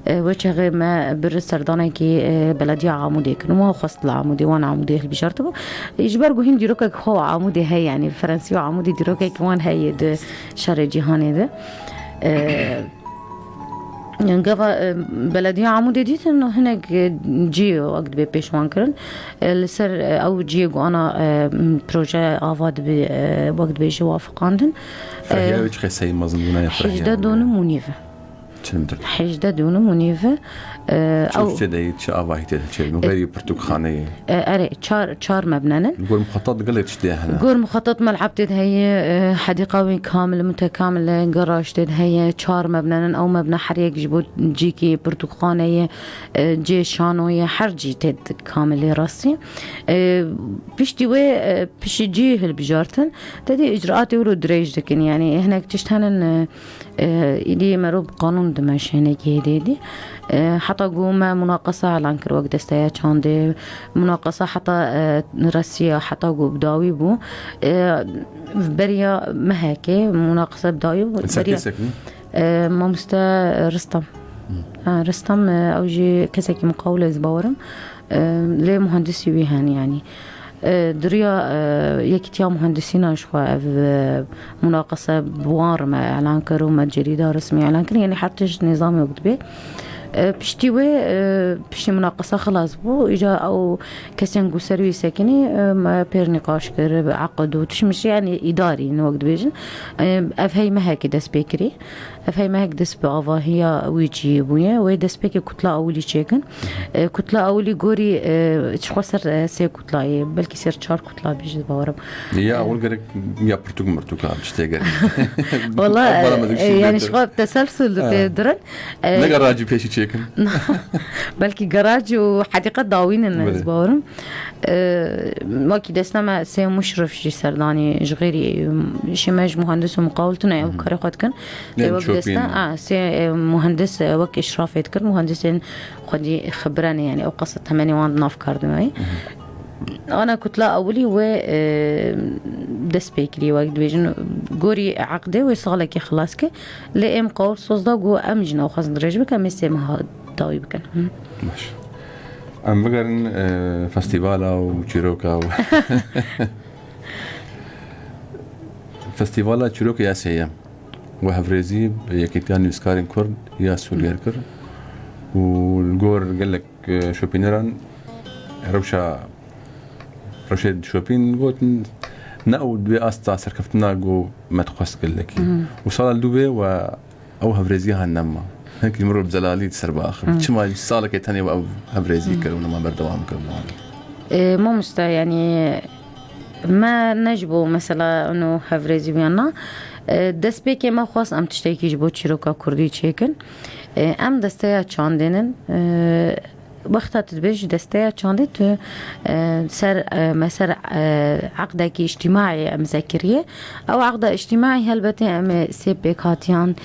E, wê çaxê me bir serdanekî, e, belediya Amûdê kirin. Wan xwest li Amûdê, wan Amûdê hilbijartibû. E, ji ber ku hîn dîrokek xwe û Amûdê heye, yanî Fransî û Amûdê dîrokek wan heye di şerê cîhanê de. E, Gava, e, belediya Amûdê dîtin hinek, e, cî wek dibê pêşwan kirin. E, li ser, e, ew ciyê ku ana, e, proje ava dibe, e, wek dibê jî wafiqandin. Ferhîya E, wê çi qeseyî mezin bûna ya ferhîya hejdeh wê? Donim û nîv. Çend dir? Hejdeh dûnim û nîv e. E, Çi ew tiştê de yî, çi avahî tê de çêbin? Xeyrî pirtûkxaneyê. E, erê, çar, çar mebne ne. Li gor muxetat gelek tiştê hene. Gor muxetat mel'eb tê de heye, e, hedîqa wê kamil mutekamil e, garaj tê de heye, çar mebne ne. Ew mebne her yek ji bo cîkî pirtûkxaneyê, e, cê şanoyê, her cî tê de kamilê rastî. E, piştî wê, e, piştî cî hilbijartin, te dî icraatê wilo dirêj dikin. Yanî hinek tişt henin, e, E, îdî merov bi qanûn dimeşe hinekî hêdî hêdî. E, heta ku me munaqesa elan kir wek desteya çandê. Munaqesa heta, e, resiya, heta ku bi dawî bû. E, beriya mehekê munaqesa bi dawî bû. Li ser Beriya, kê seknî? E, mamoste Ristam. Ha, Ristam, e, ew jî kesekî muqawil e, ez bawerim. E, lê muhendisî wî hene, yanî. E, diriya, e, Yekîtiya Muhendisîna ji xwe ev, e, munaqese bi wan re me elan kir û me cerîda resmî elan kir. Yanî her tişt nîzamê wek dibê. E, piştî wê, e, piştî munaqese xilas bû. Îca ew kesên ku ser wî sekinî, e, me pêr nîqaş kir, bi eqd û tişt mişt, yanî îdarî, ne wek dibêjin. E, ev hey mehekî dest pê kirî. Ev hey mehek dest bi avahiya wî cihê bûye. Wê destpêkê kutla ewilî çêkin. E, kutla ewilî gorî, e, ji xwe ser, e, sê kutlayê, belkî ser çar kutla bî jî bawerim. Ya ewil gerek ya pirtûk mirtûk a, tiştê gerek. Wala, Ev bala me e, dikişî yani bêtir. Ji xwe teselsul Ha. Pê dirin. E, Ne garajî pêşî çêkin. Belkî garaj û hedîqe dawînin Belê. Ez bawerim. E, wekî destna me sê muşrif jî serdanî ji xêrî, e, şê me ji muhandis û muqawil tune ew Hı hı. karê xwe dikin. Lê Ê wek şopîn. Desta, a, sê, e, muhandis, e, wek îşrafê dikir, muhandisên xwedî xibire ne, yani ew qasa temenê wan di nav kar de me ye. Hı hı. Ana kutla ewilî wê, e, dest pê kirî, wek dibêjin, gorî eqdê wê salekê xilas ke. Lê êm qawil soz da ku em jî nexwazin dirêj bikin, em ê sê meha dawî bikin. Hı. Baş. Em bigerin, e, festîvala û çîroka û Festîvala Çîrokê ya sêyem we hevrêzî bi Yekîtiya Nivîskarên Kurd ya Sûriyê kir û li gor gelek, e, şopîneran rewşa, rewşê şopîn gotin, ne ew di vê asta serkeftina ku me dixwest gelekî. Mhm. Û sala li dû vê we ew hevrêzî ha nema. Hinkî mirov bi zelalî li ser biaxivin. Hı. Çima salekê tenê we ev hevrêzî Hı. kir û nema berdewam kir bi wan? E, mamoste, yanî me ne ji bo mesela ûno hevrêzî bûyan na. E, destpêkê me xwest em tiştekî ji bo çîroka kurdî çêkin. E, em desteya çandê nin. E, wexta tu dibêjî desteya çandê tu, e, ser, e, me ser, e, eqdekî îctîmaî em zekiriye. Ew eqda îctîmaî helbetê em ê sê pêkhatiyan,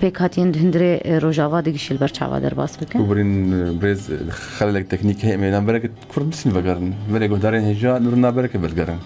pêkhatiyên di hundirê, e, Rojava digişî li ber çava derbas bikin. Ku birîn, e, birêz, e, xelalek teknîk heye, em ê navbereke kurd bisîn vegerin. Verê guhdarên hêja, nûrina bereke vegerin.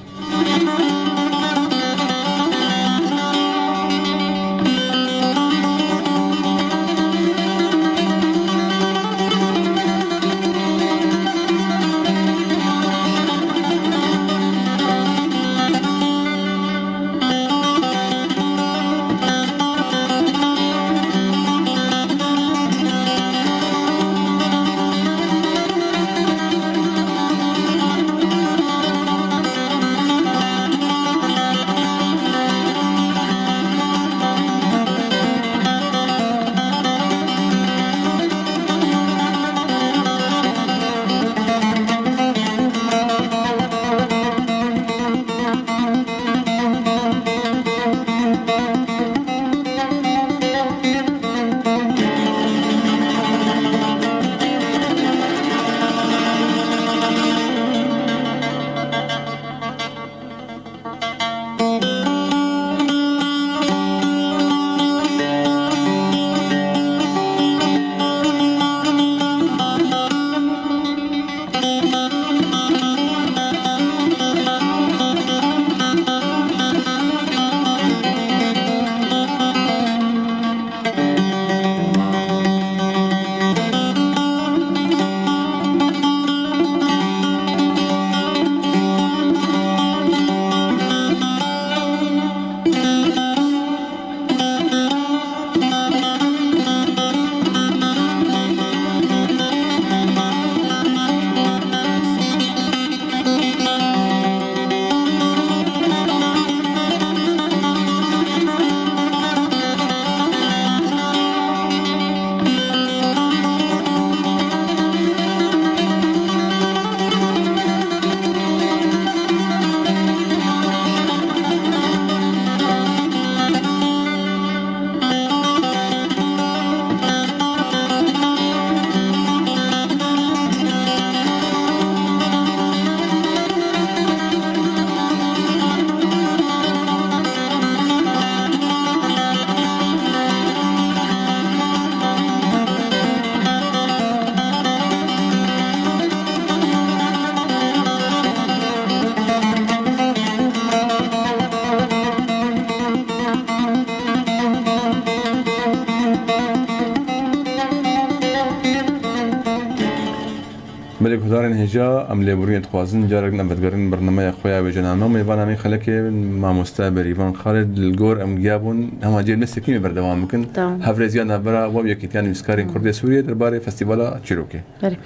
Ca em lêborînê dixwazin, carek din em vedigerin bernameya xwe ya wêjename û mêvana me xelekê mamoste Berîvan Xalid, li gor em giya bûn, hema cê nesekî me berdewam bikin. Tamam. Hevreziya navbera we û Yekîtiya Nivîskarên Kurd ê Sûriyê derbarê Festîvala Çîrokê. Belê.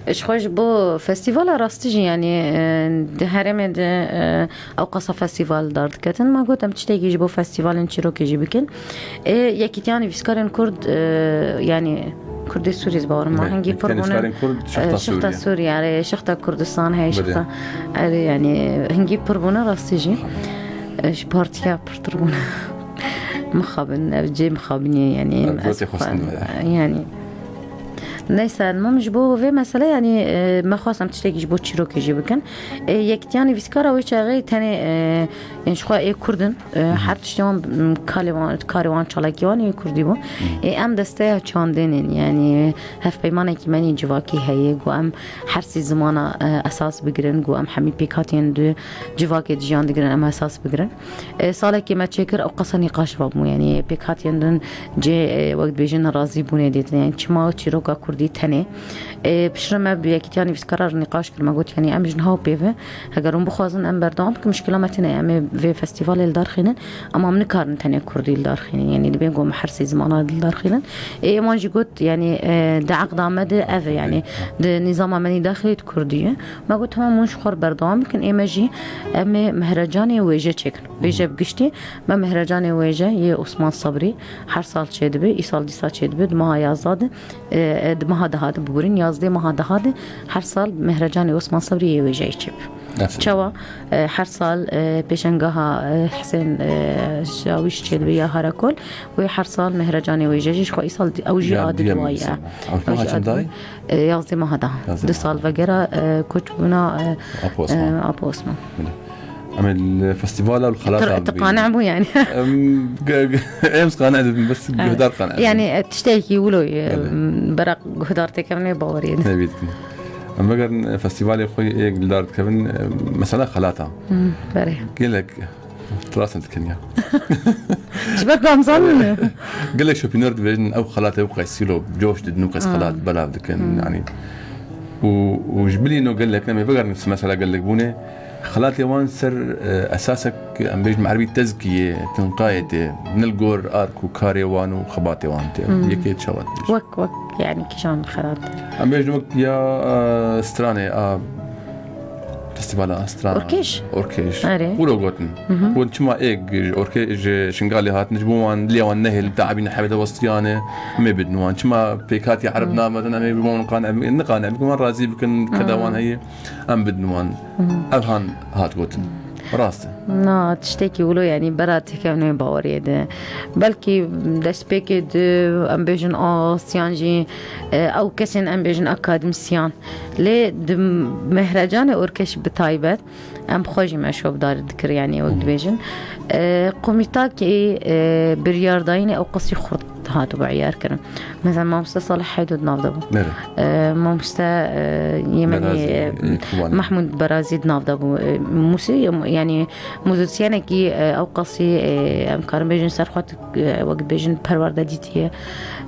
Ji xwe ji bo festîvala rastî jî, yanî, e, di herêmê de, e, ew qasa festîval dar diketin. Ma got, em tiştekî ji bo festîvalên çîrokê jî bikin. Ê, Yekîtiya Nivîskarên Kurd, e, yanî Kurdê Sûrî, ez bawerim ma Belê, hingî pir bûne. Nivîskarên Kurd, e, Şixta Sûrî. Şixta Sûrî, erê, Şixta Kurdistan heye, Belê. Şixta, erê, yanî hingî pir bûne rastî jî. E, ji partiya pirtir bûne. Mixabin, ev cê mixabinê, yanî, Ev ez, gotê xwestin e, yanî. Neyse, min ji bo vê mesele, yanî, e, me xwest em tiştekî ji bo çîrokê jî bikin. E, Yekîtiya Nivîskara wê çaxê tenê, e, Ên ji xwe ê Kurd in, e, her tiştê wan, m, kalê wan, karê wan çalakî wan ê Kurdî bû. Ê em desteya çandinên, yanî hevpeymanekî me nî civakî heye, ku em her sê zimana, e, esas bigirin, ku em hemî pêkhatiyên di civakê di jiyan digirin, em esas bigirin. E, salekê me çêkir, ew qasa nîqaş ve bû, yanî pêkhatiyên din cê, e, wek dibêjin razî bûnê dîtin. Yanî çima çîroka Kurdî tenê? E, piştre me bi Yekîtiya Nivîskara re nîqaş kir, me got, yanî em ji niha û pê ve, heger hûn bixwazin em berdewam bikin, muşkila me tine, em ê vê festîvalê li dar xînin, ama em nikarin tenê Kurdî li dar xînin, yanî dibê ku em her sê zimana li dar xînin. Ê, êman jî got, yanî, e, di eqda me de ev e, yanî di nîzama me nî daxilî di Kurdî ye. Me got, tamam, hûn ji xwe re berdewam bikin, ê me jî em ê mehrecanê wêje çêkin. Wêje bi giştî, me mehrecanê wêje yê Osman Sabrî her sal çêdibe, îsal dîsa çêdibe, di meha yazda de, e, e, di meha deha de, biborîn, yazdê meha deha de her sal mehrecanê Osman Sabrî yê wêjeyê çêbû. Aferin. Çawa, e, her sal, e, pêşengaha, e, Hisên, e, Şawîş çêdibe ya Harakol, wê her sal mehrecanê wêje jî ji xwe îsal di-, ew jî Ya, adî diyem duwaye. Ew jî adî duwaye. E, yazdê meha deha. Yazdê meha deha. Du sal vegera, e, koç bûna, e, Apo Osman. E, Apo Osman. Belê. Em ê li festîvala û li xelata Tu, tu bibînin. Qane bû yani? Em, ge-, ge-, em qane dibin, bes guhdar qane dibin. Yani, e, tiştekî wilo, e, Belê. Bera guhdar têkevin wê baweriyê de. Tevî dikin. Em vegerin, e, festîvalê xwe yê li dar dikevin, e, mesela xelata. Hmm, berê. Gelek, tu rast dikin ya. Ji ber ku em zanin. Gelek şopîner dibêjin, ew xelatê ew qeysîlo, coş didin û qeys Hmm. xelat belav dikin, Hmm. yani. Û, û ji bilî no gelek, em ê vegerin mesela gelek bûne, xelatê wan ser, e, esasek, em bêjin erbî tezkiyê, tinqayê tê, ne li gor ark û karê wan û xebatê wan tê. Hmm. Yekê çawa dibêjin? Wek, wek, yani kîjan xelat? Em bêjin wek ya, e, stranê, a, festîvala stran. Orkêş? Orkêş. Erê. Wilo gotin. Mhm. Wan çima êk ji orkê-, ji Şingalê hatin, ji bo wan, lê wan nehêl, tabî nehebe de westiyane, em ê bidin wan. Çima pêkhatî Ereb Mhm. nametin, em ê bi wan qane, niqane, bi wan razî bikin, keda wan Mhm. heye, em bidin wan. Mhm. Ev han hat gotin. Rast e. Na, tiştekî wilo, yani, bera têkevnê baweriyê de. Belkî destpêkê de, em bêjin, a, siyan jî, e, ew kesên, em bêjin, akademîsyan. Lê di mehrecanê orkeş bi taybet, em xwe jî me şopdar dikir, yani wek dibêjin. E, komîta ki, e, biryardayînê ew qasî xurt hatibû eyar kirin. Mesela mamoste Salih Heydo di nav de bû. Nere? E, mamoste, e, Yemeni, Berazî, e, e, Kubanê. Mahmud Berazî di nav de bû. E, musî-, yani muzîsyenekî, e, ew qasî, e, em karin bêjin ser xwe e, wek dibêjin perwerde dîtiye.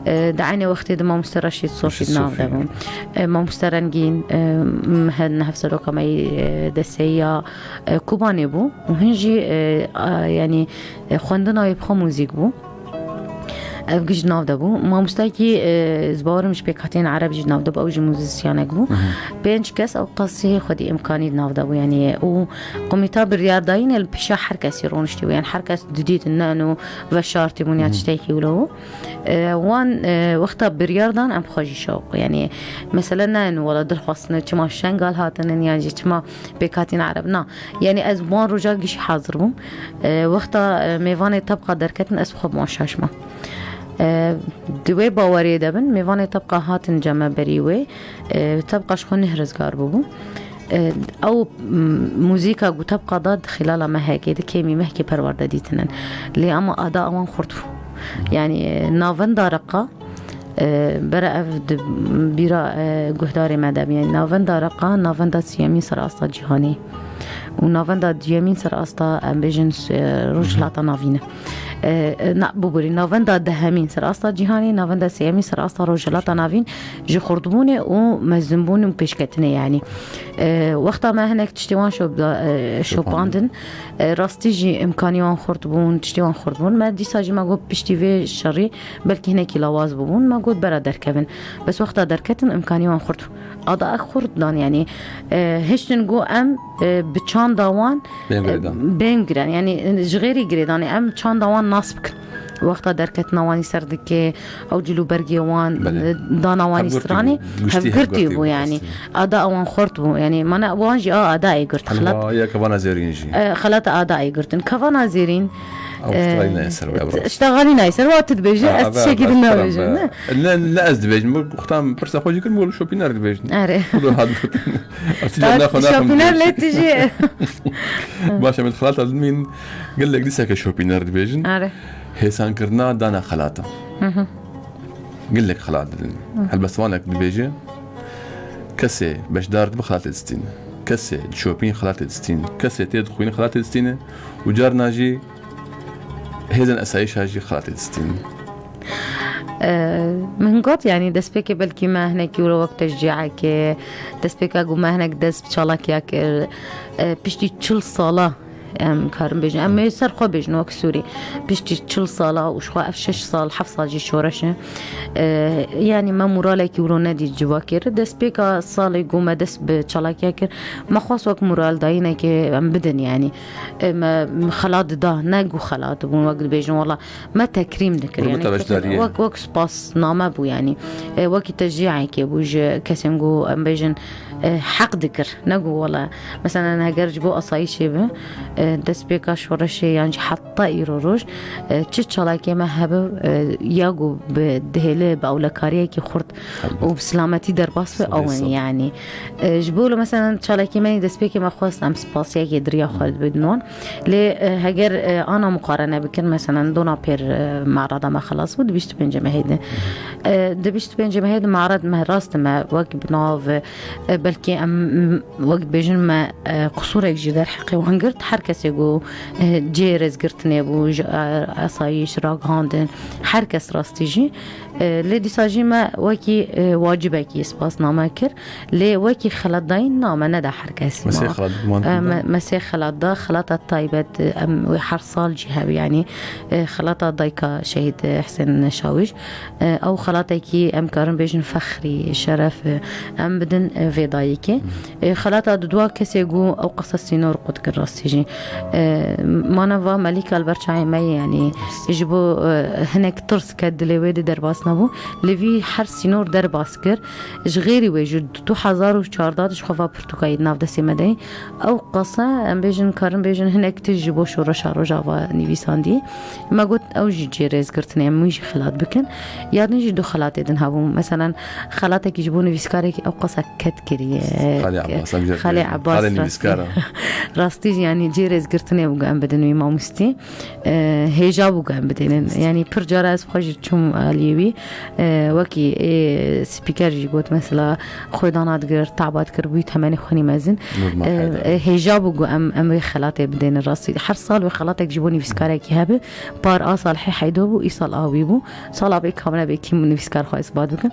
E, di eynê wextê de mamoste Reşîd Sofî Reşîd di nav Sofî. de bû. E, mamoste Rengîn, e, m-, he-, hevseroka me yê, e, deseya, e, Kubanê bû û hin jî, e, a, yani, e, xwendina wê bi xwe muzîk bû. Ev giş di nav de bû. Mamostekî, e, ez bawerim ji pêkhatiyên Ereb jî di nav de bû, ew jî muzîsyanek bû. Mhm. Pênc kes ew qasî xwedî îmkanî di nav de bû, yani, û komîta biryardayînê li pêşa her kesî roniştî bû, yani her kes didîtin, ne eno veşartî bûn ya Mhm. tiştekî wilo bû. E, wan, e, wexta biryar dan em xwe jî şewq. Yani, mesele ne eno wela dilxwastine çima Şengal hatinin, yan jî çima pêkhatîn Ereb. Na. Yani, ez wan roja gişî hazir bûm. E, wexta, e, mêvanê tebqa derketin, ez bi xwe bi wan şaş mam. E, di wê baweriyê de bin, mêvanê tebqa hatin cem me berî wê. E, tebqa ji xwe neh rizgar bûbû. E, ew, m-, muzîka ku tebqa da di xîlala mehekê, di kêmî mehkê perwerde dîtinin. Lê ama ada ewan xurt bû. Yani, e, navenda reqa, e, bere ev di bîra, e, guhdarê me de bî. Yani, navenda reqa, navenda siyemîn ser asta cîhanê. û navenda duyemîn ser asta, em bêjin, s-, e, Rojhilata Navîn e. E, e, na, bibûrî, navenda dehemîn ser asta cîhanê, navenda sêyemîn ser asta Rojhilata Navîn ji xurtbûnê û mezinbûn û pêşketinê, yanî. E, wexta me hinek tiştê wan şop da, e, şopandin, e, rastî jî imkanî wan xurt bûn, tiştê wan xurt bûn. Me dîsa jî me got piştî vê şerî belkî hinekî lawaz bûbûn. Me got bera derkevin. Bes wexta derketin imkanî wan xurt bû. Ada ek xurt dan, yanî, e, hiştin got em, e, bi çanda wan, Bên e, girêdan. Bên giren. Yanî, e, ji xêrî girêdanê em çanda wan nas bikin. Wexta derketina wanî ser dike, ew cil û bergê wan, Belê. E, dana wanî Hevgirtî stranê, bû. Giştî hevgirtî hevgirtî bû, bû, yanî. Rastî. Ada ewan xurt bû, yanî, mana wan jî a ada ê girt. Xelat, Helwa ya kevana zêrîn jî. E, xelata ada ê girtin. Kevana zêrîn, Ew, e, strayî nayê ser wê, Ebra. Ştaxalî nayê ser, wa tu dibêjî, Ha, ez eve, tiştekî eve, din nabêjim, strayî ne? Ne, ne ez dibêjim, wek xwe tam pirsa xwe jî kirim, wek şopîner dibêjin. Erê. Xwe hat gotin. Ez tu Tat, naxwe naxwe şopîner dibêjin. Lê tu jî. Baş e, em xelata din mîn gelek dîseke şopîner dibêjin. Erê. Hêsankirina dana xelata. Hı hı. Gelek xelat didin. Hı. Helbestvanek dibêje, kesê beşdar dibe xelatê distîne. Kesê dişopîn xelatê distîne. Kesê tê dixwîne xelatê distîne. Û carna jî hêzên esayîşa jî xelatê distîne. Ee, min got, yanî destpêkê belkî me hinekî wilo wek teşcîekê, destpêka ku me hinek dest bi çalakiya kir, e, piştî çil sala, em karin bêjin, em ê ser xwe bêjin wek Sûrî, piştî çil sala û ji xwe ev şeş sal, heft sal jî şoreş e. E, yanî me moralekî wilo nedît civakê re. Destpêka salê ku me dest bi çalakiya kir, me xwest wek moraldayînekê em bidin, yanî. E, me, me xelat dida, ne ku xelat bûn, wek dibêjin, wela me tekrîm dikir. Rûbeta yanî, beşdariyê. Wek, wek spasname bû, yanî. E, wekî teşcîekê bû ji kesên ku, em bêjin, e, heq dikir. Ne ku wela, mesela, heger ji bo asayîşê be, e, destpêka şoreşê yan jî heta îro roj, e, çi çalakê me hebe, e, ya ku bi dihêle bi ewlekariyekî xurt û bi silametî derbas be, ew in, yanî. E, ji bo, mesela, çalakê me destpêkê me xwest em spasiyekê diriya xwe bidin wan. Lê, e, heger, e, ana muqarene bikin, mesela, dona pêr, e, merada me xelas bû, di bîst û pêncê mehê de. E, di bîst û pêncê mehê de mered me rast me wek bi nav, e, belkî em, wek dibêjin me, e, qisûrek jî derheqê wan girt. Her kesê ku, e, cihê rêzgirtinê bû, ji, e, asayîş, ragihandin, her kes rastî jî. E, lê dîsa jî me wekî, e, wacibekî spasname kir. Lê wekî xelatdayîn na me neda her kesî. Me sê xelat, e, me, me sê xelat da, xelata taybet, e, em wê her sal jî hebe, yanî, e, xelata dayika şehîd, e, Hisên Şawîş, e, ew xelatekî em karin bêjin fexrî, şeref, e, em bidin, e, vê dayikê. E, xelata dudwa kesê ku ew qasa sînor qut kir rastî jî. E, mana va Melîka li ber çayê me ye, yanî ji bo, e, hinek tirs ke dilê wê de derbas nebû. Lê vî her sînor derbas kir. Ji xêrî wê ji du hezar û çardeh de ji xwe va pirtûkayî di nav destê me de ye. Ew qasa, em bêjin, karin bêjin, hinek tişt ji bo şoreşa Rojava nivîsandî. Me got, ew jî cihê rêzgirtinê, em wî jî xelat bikin. Ya din jî du xelatê din hebûn. Meselen, xelatekî ji bo nivîskarekî ew qasa ket kiriye. Xalê Abbas, em jî Xalê dibêjin. Abbas, Xalê rastî. Nivîskar e. Rastî jî, yanî cihê rêzgirtinê bû em bidin wî mamostî. E, hêja bû em bidênin. Yanî pir cara ez xwe jî çûm aliyê wî. E, wekî ê spîker jî got, mesela, xwedana digir, taba dikir, bûyî temenê xwe nî mezin. Nurma E, Heyder. E, hêja bû ku em, em wê xelatê bidênin rastî. Her sal wê xelatek ji bo nivîskarekî hebe. Par a Salihê Heydo bû, îsal a wî bû. Sala bê kamine bê kî nivîskar xwe isbat bikin.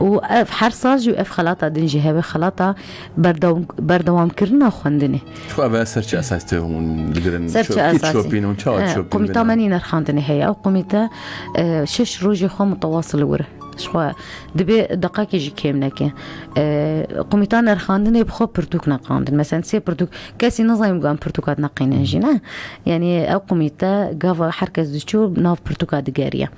Û ev her sal jî ev xelata din jî hebe, xelata berdewam-, berdewamkirina xwendinê. Xwe ve ser çi esas te hûn digirin? Ser çi Ço-, kî esasî? Çopîn hûn çawa E, çopîn Komîta bine? Me nî nerxandinê heye. Ew komîte, e, şeş rojê xwe mutewasıl wir. Ji xwe dibê deqakê jî kêm neke. E, komîta nerxandinê bi xwe pirtûk neqandin. Mesela sê pirtûk, kesî nizanî ku em pirtûka neqînin jî, ne? Yanî ew komîte gava her kes diçû nav pirtûka digeriya.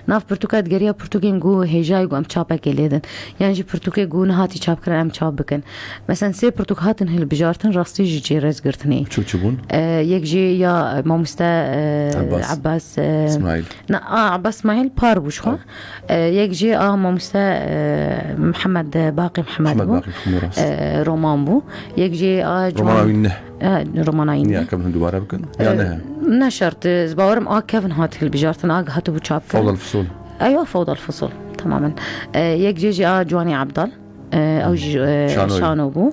Nav pirtûka digeriya pirtûkên ku hêjayî ku em çapekê lê din. Yan jî pirtûkê ku nehatî çapkirin em çap bikin. Mesela sê pirtûk hatin hilbijartin rastî jî cihê rêzgirtinê. Çi çi bûn? E, yek jî ya mamoste, e, Abbas. Abbas, e, Ismail. Na, a, Abbas Ismail par bû ji xwe. E, yek jî a mamoste, e, Mihemed, e, Baqî Mihemed Mihemed bû. Baqî Mihemed, rast. E, roman bû. Yek jî a Romana Ciwan wî neh. E, romana wî Niya neh. Kevin hûn dubare bikin? E, Ya ne? Ne şert. Ez bawerim a Kevin hat hilbijartin, a hatibû çap kirin. Fawdal Fusul. Eywa, Fawdal Fusul. Tamamen. E, yek jê jî a Ciwanî Ebdal. E, ew jî e, Şano. Şano bû.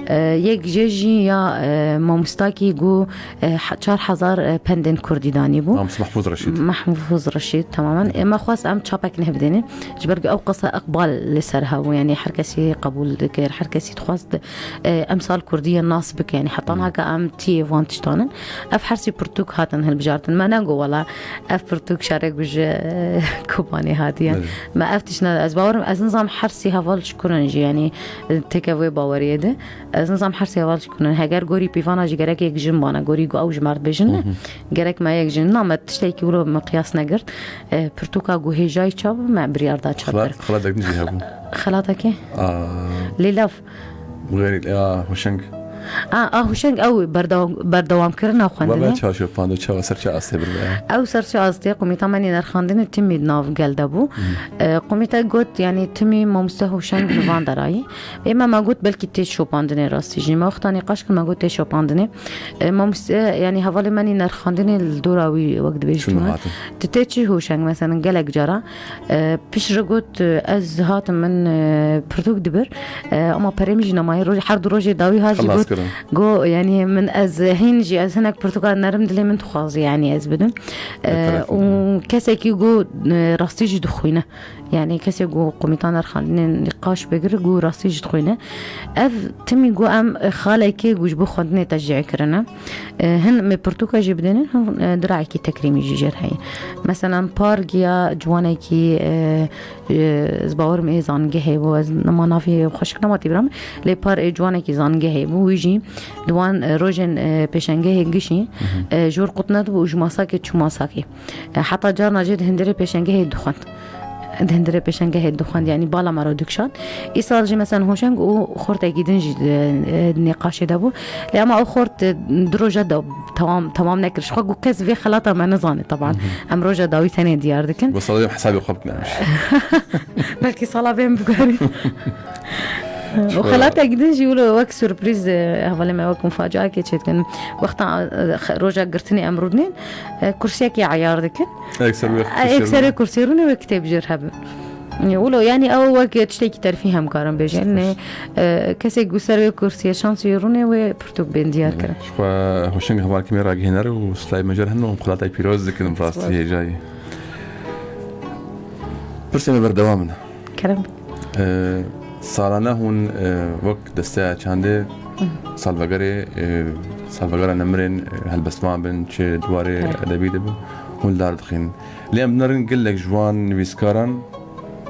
E, yek jê jî ya e, mamostakî ku e, ha- çar hezar e, pendên kurdî danî bû. Mamoste Mehmûd Reşîd. Mehmûd Reşîd, tamamen. E, me xwest em çapek nebidêne. Ji ber ku ew qasa iqbal li ser hebû, yanî her kesî qebûl dikir, her kesî dixwest e, emsal kurdiyê nas bike. Yanî heta niha em tiyê van tiştan in. Ev hersî pirtûk hatin hilbijartin. Me nego wela ev pirtûk şerek bi ji e, Kobanê hatiye. Belê. Me ev tişt ne, ez bawerim, ez nizam hersî heval ji kurin jî, yanî têke vê baweriyê de. Ez nizam hersî heval ji kurin. Heger gorî pîvana jî gerek yek jin bana, gorî ku ew ji merd bêjin ne. Gerek me yek jin. Na me tiştekî wilo me qiyas negirt. E, pirtûka ku hêjayî çav me biryar da çav Xelat, kir. Xelat Ekdin jî hebû. Xelatekê? Aa. Lê lav. Xêrî, ya, Hûşeng. A, a, Hûşeng ew berdewam, berdewamkirina Ve xwendinê. Çawa şopand û çawa ser çi astê bir be? Ew ser çi astê, komîta me nînerxandinê timî di nav gel de bû. E, komîta got, yanî timî mamoste Hûşeng li van derayî. Ê me, me got belkî tê şopandinê rastî jî. Me wexta nîqaş kir, me got tê şopandinê. E, mamoste, yanî hevalê me nînerxandinê li dora wî wek dibêjin. Çûn hatin. Tu tê çi Hûşeng, mesela gelek cara. E, piştre got, e, ez hatim min e, pirtûk dibir. E, ama perê min jî nemaye. Roj, her du rojê dawî hat jî Xelas got, kirin. Go, yanî min ez hîn jî, ez hinek pirtûka nerim dilê min dixwaz, yanî ez bidim. E, Beter û kesekî go, e, rastî jî dixwîne. Yanî kesê go komîta nerxandinê nîqaş bigir, go rastî jî dixwîne. Ev timî go em, e, xalekê go ji bo xwendinê teşcî kirine. E, hin me pirtûka jî bidênin, hin, e, dirayekî tekrîmî jî jêr heye. Meselan, par giya ciwanekî, e, e, ez bawerim ê zangehê bû, ez nema navê xweşik nema tîbira min, lê par ê ciwanekî zangehê bû, wî jî di wan, e, rojên, e, pêşengehê gişî, e, jor qut nedibû û ji masakê çû masakê. E, heta carna jê di hindirê pêşengehê dixwend. Di hindirê pêşengehê dixwend, yanî bala me re dikşand. Îsal jî mesela Hoşeng û xortekî din jî, e, e, nîqaşê de bû. Lê ama ew xort, e, du roja da temam, temam nekir. Ji xwe ku kes vê xelata me nizane, teban. Em roja dawî tenê diyar dikin. Bo sala hesabê xwe bikin. Belkî sala bên biguherî. Û xelatekî din jî wilo wek surprîz, e, hevalê me wek mufacaekê çêdikin. Wexta, e, xe-, roja girtinê em rûdinên, e, kursiyekê eyar dikin. Ek ser wê E, kursiyê ek serê rûne. Kursiyê rûne wê kitêb jêr hebin. E, wilo, yanî ew wek tiştekî terfîh em karin bêjin. Nê, e, kesek ku ser wê kursiyê şansî rûne wê pirtûk bên diyar kirin. Ji xwe Hoşeng hevalkî me ragihêner û silayê me jêr hin û em xelatay pîroz dikin, rastî hêjayî. Pirsê me berdewam in. Kerem. E, salane hûn, e, wek desteya çandê salvegerê, e, salvegera nemirên, e, helbestvan bin, çi di warê Evet. edebî de bin, hûn li dar dixîn. Lê em dinerin gelek ji wan nivîskaran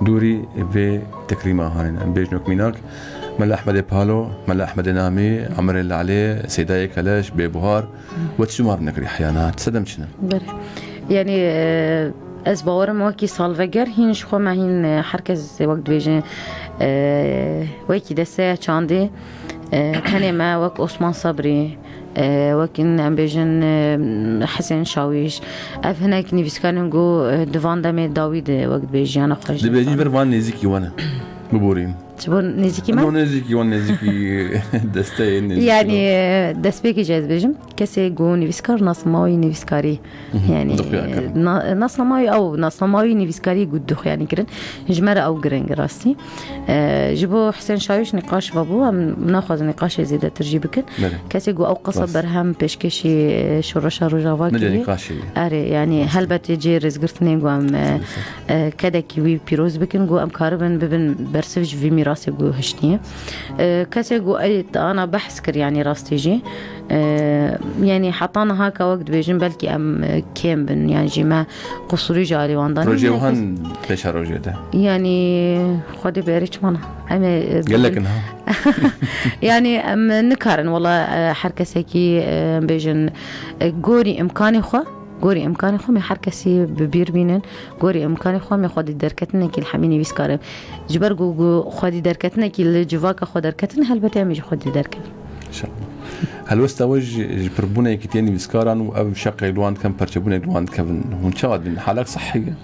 dûrî vê tekrîma hanin. Em bêjin wek mînak, Mela Ehmedê Palo, Mela Ehmedê Namî, Emirê Lalê, Seydayê Keleş, Bêbuhar, we çi mar nekirî heyana, sedem çi ne? Belê. Yanî, e, ez bawerim wekî salveger hîn ji xwe me hîn, e, her kes wek dibêje, e, wekî desteya çandê, e, tenê me wek Osman Sabrî, e, wek in em bêjin, e, Hisên Şawîş, ev hinek nivîskarên ku, e, di van demê dawî de wek dibêjiyana xwe ji Dibêjin ji ber van nêzîkî we ne. Biborîn. Ji bo nêzîkî me? No nêzîkî, wan nêzîkî desteyê nêzîkî. Yanî, e, destpêkê jî ez bêjim, kesê ku nivîskar nasnama wî nivîskarî. Mhm. Yanî, Dixuya kirin. na-, nasnama wî ew, nasnama wî nivîskarî ku dixuyanî kirin. Ji me re ew giring rastî. E, ji bo Hisên Şawîş nîqaş vebû, em naxwazin nîqaşê zêdetir jî bikin. Belê. Kesê ku ew qasa Rast. berhem pêşkêşî, e, şoreşa Rojava Nedê kiriye. nîqaşê. Erê, yanî Rast. helbetê cê rêzgirtinê ku em, e, Rast. e, kedekî wî pîroz bikin, ku em karibin bibin bersiv ji vî mîrasê ku hiştiye. E, kesê ku ey ana behs kir, yanî rastî jî. E, yanî heta niha ka wek dibêjin, belkî em, e, kêm bin, yan jî me qusûrî ji alî wan danîn. Rojê wihan pêşa rojê de. Yanî Xwedê berê çimana. Em ê, e, Gelek in ha. Yanî em nikarin, wela, e, her kesekî, e, em bêjin, e, gorî îmkanê xwe, gorî îmkanê xwe me her kesî bi bîr bînin. Gorî îmkanê xwe me xwedî derketinekî li hemî nivîskar e. Ji ber ku, ku xwedî derketinekî li civaka xwe derketin, helbetî em ê jî xwedî derkevin. Înşallah. Helwesta we ji, ji pirbûnekî tê nivîskaran û ev şeqê li wan dikin, perçebûnek li wan dikevin. Hûn çawa dibin? Halek sihî ye?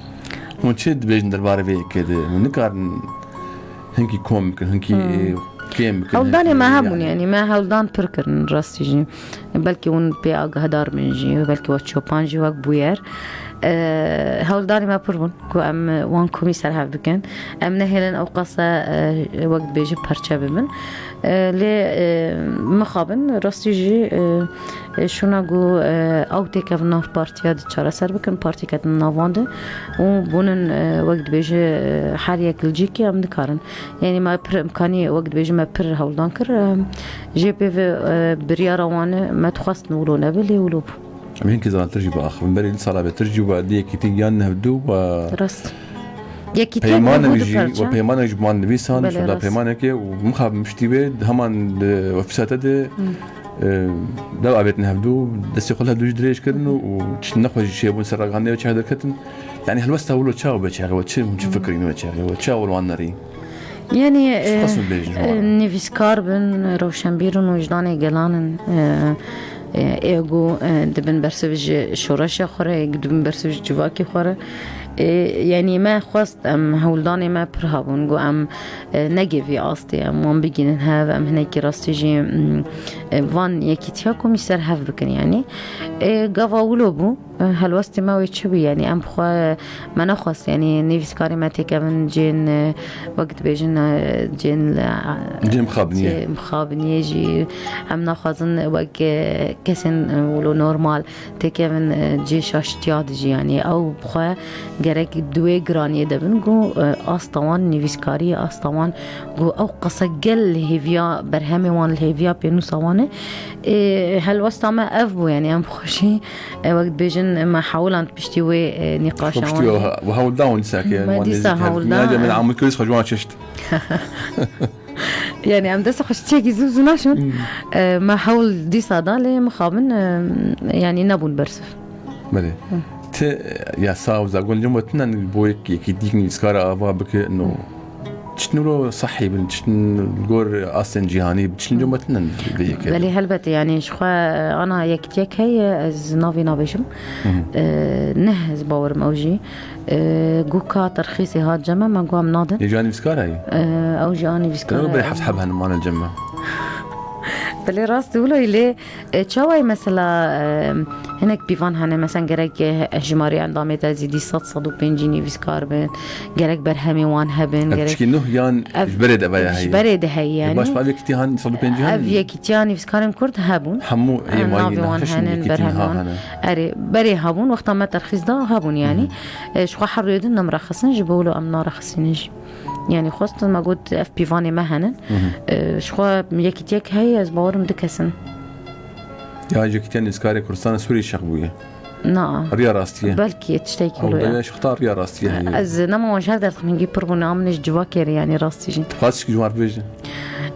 Hûn çi dibêjin derbarê vê yekê de? Hûn nikarin hinkî kom bikin, hinkî Hmm. kêm bikin, Hewldanê hinkî me hebûn, yanî. yanî me hewldan pir kirin rastî jî. Belkî hûn pê agahdar bin jî, belkî we çopan jî wek bûyer. E, hewldanê me pir bûn ku em wan komî ser hev bikin. Em nehêlin ew qasa, e, wek dibêjin perçe bibin. E, lê, e, mixabin rastî jî, e, e, şûna ku, e, ew têkevin nav partiya di çareser bikin, partî ketin nav wan de û bûnin, e, wek dibêje, e, her yek li cîkî em dikarin. Yanî me pir imkanî, wek dibêjin me pir hewldan kir. E, jê pê ve, e, biryara wan e, me dixwest wilo nebe lê wilo bû. Em hinkî zanetir jî biaxivin. Berê li sala bêtir jî we di yekîtî giyan nehevdû we Rast. Yekîtiya peymanek nehevdû jî, parça. We peymanek jî bi wan nivîsan, Belê, şûna rast. Peymanekê û mixabin piştî wê heman di ofîsa te de, Hmm. e, dev avêtin hevdû, destê xwe li hevdû jî dirêj kirin û, û tiştin nexwe jî çêbûn ser ragihandê we çax derketin. Yani helwesta wilo çawa be çaxê we, çi, çi Hmm. fikrîn we çaxê we, çawa wan nerî? Yanî, Çi e, xwestin bêjin ji wan? E, nivîskar bin, rewşenbîr in, wijdanê gelan in, e, e, ê ku, e, dibin bersiv ji şoreşa xwe re, ê ku dibin bersiv ji civakê xwe re. E, yanî me xwest, em hewldanê me pir hebûn, ku em, e, neke vî astê, em wan bigînin hev, em hinekî rastî jî, mm, e, van yekîtiya komî ser hev bikin, yanî. E, gava wilo bû. Helwestê me wê çi bû? Yanî em bi xwe me nexwest, yanî nivîskarê me têkevin cihên, e, wek dibêjin, e, cihên, e, Cihê mixabiniyê. Cihê mixabiniyê jî em naxwazin wek, e, kesên, e, wilo normal têkevin, e, cihê şaştiya de jî. Yanî ew bi xwe gerek di wê giraniyê de bin ku, e, asta wan nivîskariyê, asta wan ku ew qasa gel li hêviya berhemê wan, li hêviya pênûsa wan e. E, helwesta me ev bû, yanî em bi xwe jî E, wek dibêjin, me hewlan piştî wê, e, nîqaşa Piştî wan we jî. He-, we hewl da hûn dîsa ke Me wan dîsa nêzîk hewl hev-, da, me, me e. Amûkê wî xwe ji wan çeşt. Yani em dest xwe ji tiştekî zû zû naşin. Hmm. E, me hewl dîsa da lê mixabin, e, yani nebûn bersiv. Belê. Hı. Ti, ya sağ û zagon cem we tinen bo yek, yekî dîk nivîskara ava bike, no. Hı. Tiştin wilo sehî bin, tiştin li gor astên cîhanî bin, tiştin cem we tinen vê yekê. Belê helbet, yani ji xwe, e, ana yekîtiyek heye, ez navê nabêjim. Hı hı. E, neh ez bawerim ew jî. E, ku ka terxîsê hat cem me, me got em nadin. Ê, jî nivîskar heye? E, ew jî a nivîskar Ew berê heye. Heft heb henin mane cem me. Belê rast e, wilo lê E, çawa ye mesela, e, hinek pîvan hene, mesela gerek, e, hejmarê endamê te zî dî sed, sed û pêncî nivîskar bin, gerek berhemê wan hebin, Ev gerek tişkî nuh yan Ev ji berê de veya ji heye? Berê de heye E, yani. Baş, ev yekîtiya han sed û pêncî han Ev mi? Yekîtiya nivîskarên Kurd hebûn. Hemû ê E, mayî navê wan nexşin henin, yekîtî berhemê niha wan. Hene. Erê, berê hebûn, wexta me terxîs da hebûn yani. Hı hı. E, ji xwe her rêdin nemrexistin, ji bo wilo em narexisînin jî. Yani xwestin me got ev pîvanê me henin. Hı hı. E, ji xwe yekîtiyek heye, ez bawerim du kes in. Ya yekîtiya nivîskarê Kurdistana Sûriyê şex bûye. Na. Riya rastî ye. Belkî tiştekî Ew wilo ye. Deya şixta riya rastî ye heye. Ez nema wan ji her derdixim hingî pir bûne, a min ji civakê re yani rastî jî. Xwest ji wan re bêje.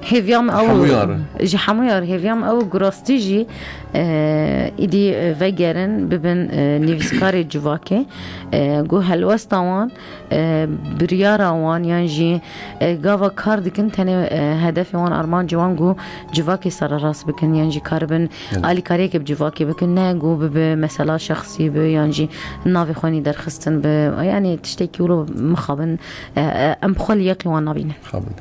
Hêviya min ew Hemûyan re. Ji hemûyan re hêviya min ew ku rastî jî, e, îdî, e, vegerin bibin, e, nivîskarê civakê, e, ku helwesta wan e, biryara wan yan jî, e, gava kar dikin tenê, e, hedefê wan, armancê wan ku civakê sererast bikin yan jî karibin Evet. alîkariyekê bi civakê bikin, ne ku bibe mesela şexsî be yan jî navê xwe nî derxistin be. Yani tiştekî wilo mixabin, e, e, em bi xwe li yeqî wan nabînin. Xabin.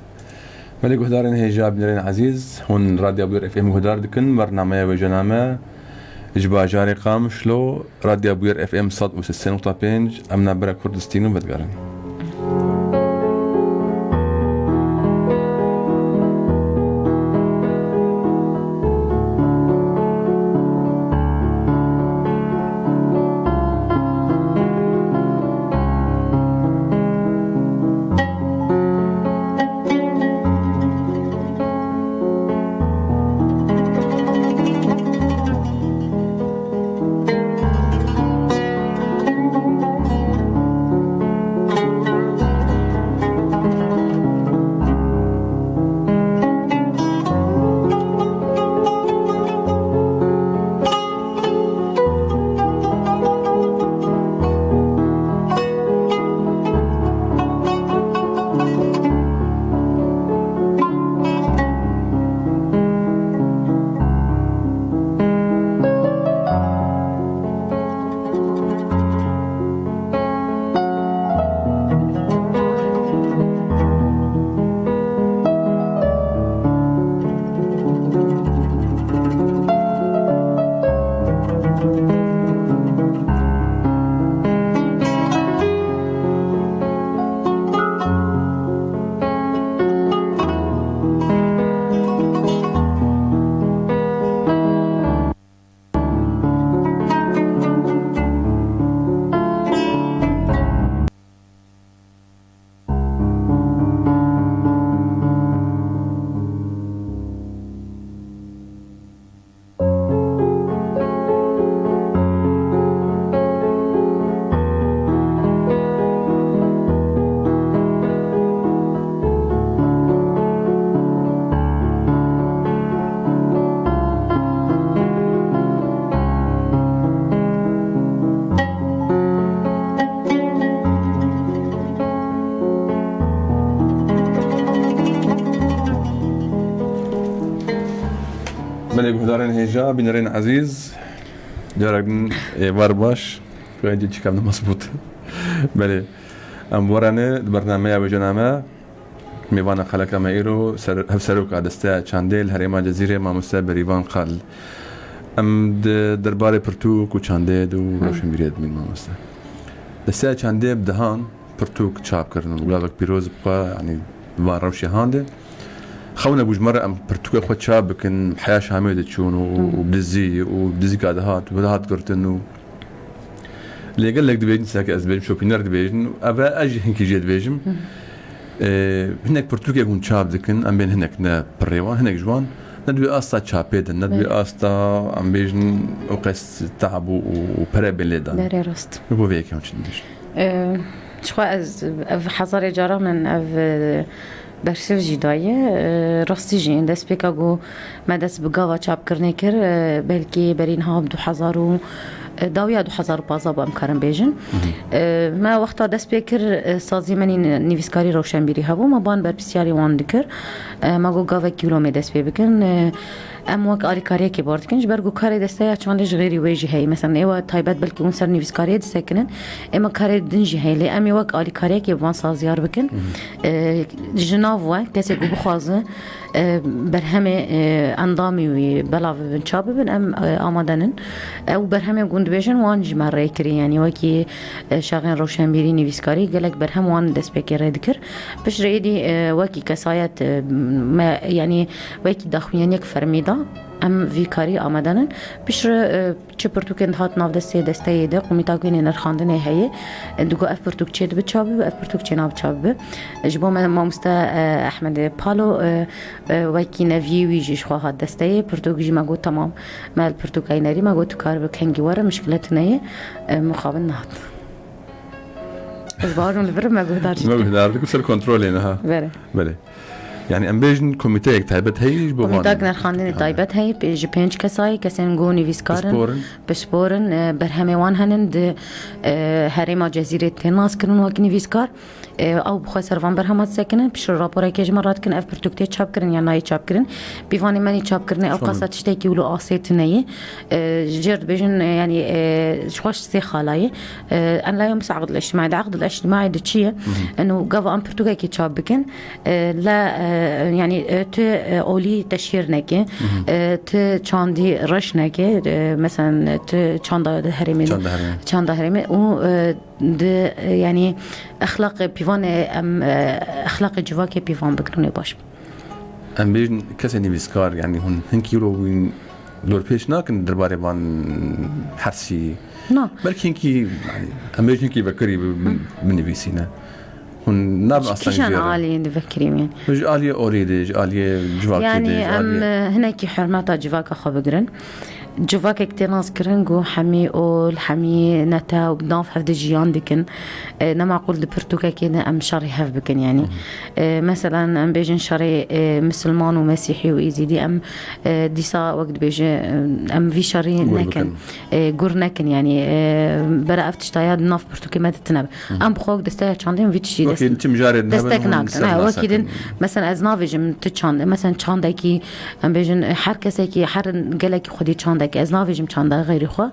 Belê guhdarên hêja, bînerên ezîz, hûn Radya Bûyer F M guhdar dikin, bernameya wêjename ji bajarê Qamişlo, Radya Bûyer F M sed û sê nokta pênc, em navbera Kurdistîn û vedigerin. Hêja bînerên ezîz, carek din êvar baş. Xwedê çi kam mezbût. Belê. Em warane di bernameya wêjena me mêvana xeleka me îro ser, hevseroka Desteya Çandê li herêma Cezîrê mamoste Berîvan Xal. Em di derbarê pirtûk û çandê de û Hı. rewşenbîriyê dimîn mamoste. Desteya Çandê bi dehan pirtûk çap kirin û gavek pîroz bi xwe, yanî van rewşê hande. Xewnek bû ji me re em pirtûkê xwe çap bikin, heya Şamê diçûn û, û, û dizî û dizîka dihat, dihat girtin û lê gelek dibêjin, seke ez dibêjim, şopîner dibêjin, ev e, ez jî hinkî jê dibêjim. Hı. Ee, hinek pirtûkê hûn çap dikin, em bên hinek ne pirê wan, hinek ji wan ne di wê asta çapê de, ne di wê Belê. asta em bêjin o qes tab û, û, û pere bên lê dan. Berê rast. Bo vê yekê hûn çi dibêjin? Ee, Jixwe ez ev hezarê cara min ev, e, bersiv jî daye. E, rastî jî destpêka ku me dest bi gava çapkirinê kir, e, belkî berî niha bi du hezar û, e, dawiya du hezar û pazdeh ba em karin bêjin. Hı hı. E, me wexta dest pê kir, e, saziyê me nî-, nivîskarî rewşenbîrî hebû, me ban berpisyarî wan dikir. E, me got gavekî wilo em ê dest pê bikin. E, Em wek alîkariyekê bar dikin, ji ber ku karê desteya çandê ji xêrî wê jî heye. Mesela êwa taybet belkî hûn ser nivîskariyê disekinin, ê me karê din jî heye. Lê em ê wek alîkariyekê bi van saziyar bikin. Hı hı. E, ji nav we kesê ku bixwaze, e, berhemê, e, endamî wî belav bibin, çap bibin, em, e, amade nin. Ew berhemê ku hûn dibêjin, wan jî me rê kirî, yanî wekî, e, şaxên rewşenbîrî, nivîskarî, gelek berhem wan destpêkê rê dikir. Piştre êdî, e, wekî kesayet, e, me, yanî wekî daxuyaniyek fermî da, em vî karî amade nin. Piştre, e, çi pirtûkên dihat nav destê desteyê de, komîta ku hênê nirxandinê heye, e, digo ev pirtûk çê dibe çap bibe, ev pirtûk çê nabe çap bibe. Ji bo me mamoste, e, Ehmedê Palo, e, e, wekî neviyê wî jî ji xwe hat desteyê, pirtûk jî me got temam, me li pirtûka yî nerî, me got tu kar bi kengî were, mişkile tune ye, e, mixabin nehat. Ez bawerim li vir me guhdar jî Me dike. guhdar dikim ser kontrolê niha. Bere. Belê. Yani em bêjin komîteyek taybet heye ji bo Komîta van. Nirxandinê taybet heye, pê-, ji pênc kesayê, kesên ku nivîskar in, Pisporin. pisporin, e, berhemê wan henin di, e, herêma Cezîrê tê naskirin wek nivîskar. E, ew bi xwe ser van berhema disekinin, piştre raporekê ji me radikin, ev pirtûk tê çapkirin yan nayê çapkirin. Pîvanê me nî çapkirinê, ew Çamin. qasa tiştekî wilo asê tune ye. E, ji cêr dibêjin, e, yani, e, ji xwe ji sê xala ye. E, en la yom bis aqd el-ictimai. De aqd el-ictimai de çi ye? Hı hı. Eno gava em pirtûkekê çap bikin. E, la, e, yani, e, tu, e, olî teşhîr neke. Hı hı. E, tu çandî reş neke. E, mesela tu çanda herêmê, Çanda herêmê. çanda herêmê. Û, e, di, e, yani, exlaqê pîvanê em, e, exlaqê civakê pîvan bikin, hûn ê baş bin. Em bêjin kesê nivîskar, yani hûn hinkî wilo wîn dorpêç nakin derbarê van hersî? Na. Belkî hinkî, yani, em bêjin hinkî vekirî bi-, bi-, binivîsîne. Hûn nabin Ji astengî kîjan jê re? aliyê divekirî me? Ji aliyê olî de, ji aliyê civakê Yani de, ji em, aliyê e, hinekî hurmeta civaka xwe bigirin. Civakek tê naskirin ku hemî ol, hemî netew bi nav hev de jiyan dikin. E, ne maqûl di pirtûkekê de em şerê hev bikin, yani. Hı hı. E, meselan, em bêjin şerê, e, misilman û mesîhî û êzîdî, em, e, dîsa wek dibêje, e, em vî şerî Gur nekin. bikin. E, gur nekin, yani, e, bera ev tiştaya di nav pirtûkê me de tine be. Hı hı. Em bi xwe wek desteya çandê em vî tiştî Wekî dest-, din çi mijarê din destek hebe, hûn nakin. ser Ha, nas wekî din, nakin. mesela ez navêjim tu çand-, mesela çandekî, em bêjin, her kesekî, her gelekî xwedî çandekî, ez navêjim çanda xeyrî xwe. Hı.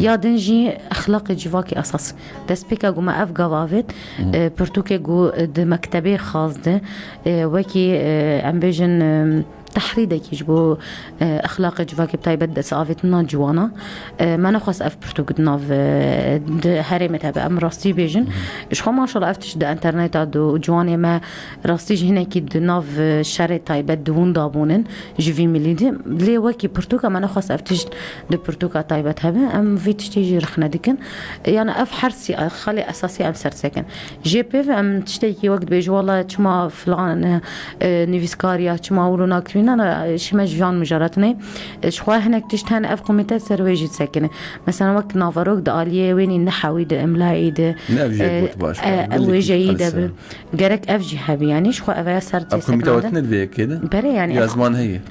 Ya din jî exlaqê civakê esas. Destpêka ku me ev gava avêt, Hı. e, pirtûkê ku di mektebê xaz de, e, wekî, e, em bêjin, e, tehrîdekî ji bo, e, exlaqê civakê bi taybet dest avêtina ciwana. E, me nexwest ev pirtûk di nav, e, di herêmê de hebe. Em rastî bêjin. Hı. Ji xwe maşallah ev tişt di enterneta de û ciwanê me rastî ji hinekî di nav, e, şerê taybet di winda bûnin ji vî milî de. Lê wekî pirtûka me nexwest ev tişt di pirtûka taybet hebe. Em vî tiştî jî rexne dikin. Yani ev hersî xalê esasî em ser disekin. Jê pê ve em tiştekî wek dibêje, wela çima filan, e, e, nivîskar ya çima wilo nakirî, na, na, şîme ji yan mijaratine. E, ji xwe hinek tişt hene ev komîte ser wê jî disekine. Mesela wek naverok di aliyê wênî nehewî de, imlayî de, Ne ev jê e, got baş, e, belkî wêjeyî de qelse. bi. Gerek ev jî hebî, yani ji xwe ev ya ser Ev komîte tê wê seknandin. tine di vê yekê de? Bere, yani Ya ev ziman heye?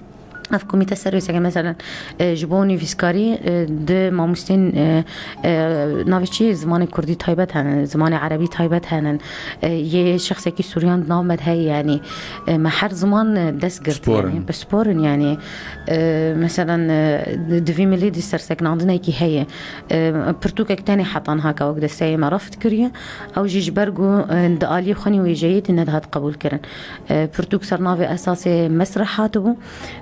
Ev komîte serwêseke, meselen, e, ji bo nivîskarî, e, di mamostên, e, e, navê çi zimanê kurdî taybet hene, zimanê erebî taybet hene, e, yê şexsekî Suryan di nav me de heye, yanî, e, me her ziman, e, dest girt, Spor yanî, in. Bi spor in, yanî, e, meselen, e, di, di vî milî di serseknandinekî heye. E, pirtûkek tenê heta niha ka wek desteyê me reft kiriye, ew jî ji ber ku, e, di aliyê xwe nî wêjeyê tê nedihat qebûl kirin. E, pirtûk ser navê esasê Mesreh hatibû.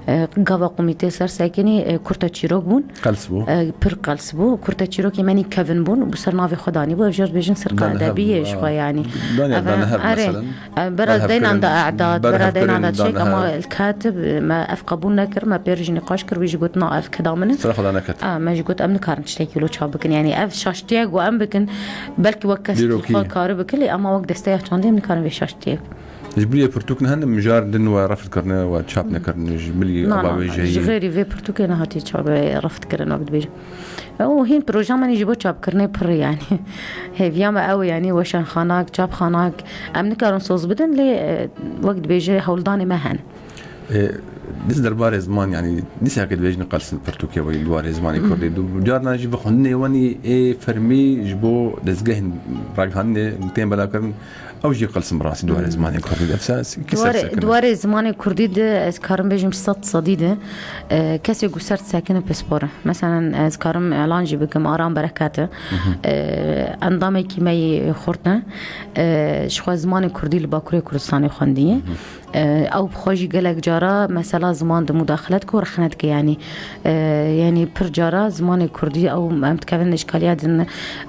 E, gava komîtê sersekinî, e, kurta çîrok bûn. Qels bû. E, pir qels bû. Kurta çîrokê me nî kevin bûn. Bû ser navê xwe danî bû. Ev jî dibêjin sirqa edebiyê ji xwe, yanî. Dane, Ev, dane hev, are, mesela. e, bera Dane hev deynan kirin, da e'dad, bera bera hev deynan kirin, da çek, dane ama hev. Katib, e, me ev qebûl nekir, me pêr jî nîqaş kir, wî jî got, na, ev kedamine. Sira xwe dane ket. A, me jî got, em nikarin tiştekî wilo çap bikin. Yanî ev şaştiye ku em bikin, belkî wek kes Dîrokî. Xwe kari bikin, lê ama wek desteya çandê em nikarin vê şaştiyê bikin. Ji bilî pirtûk ne hene mijar din we reft kirine we çap nekirine ji bilî Na, na, ava na, ji wêjeyî. Xêrî vê pirtûkê nehatiye çap reft kirin wek dibêjin. Û hîn proja me nî ji bo çapkirinê pir e, yanî. Hêviya me ew e, yanî weşanxanak, çapxanak, em nikarin soz bidin, lê, e, wek dibêje hewldanê me hene. E, dis derbarê ziman, yanî, dîsa ke dibêjin qelsin pirtûkê we li warê zimanê kurdî. Du, carna jî bi xwendinê we nî ê fermî ji bo dezgehên ragihandinê tên belakirin. Ew jî qelsin bi rastî di warê zimanê kurdî de. Di warê, di warê zimanê kurdî de ez karim bêjim sed sedî de, e, kesê ku ser disekine pispor e. Meselen, ez karim îlan jî bikim, Aram Bereket e. E, endamekî me yê xurt e. E, ji xwe zimanê kurdî li Bakurê Kurdistanê xwendiye. E, ew bi xwe jî gelek cara mesela ziman di mudaxile dike û rexne dike, yanî, e, yanî pir cara zimanê kurdî ew em dikevin îşkaliya din.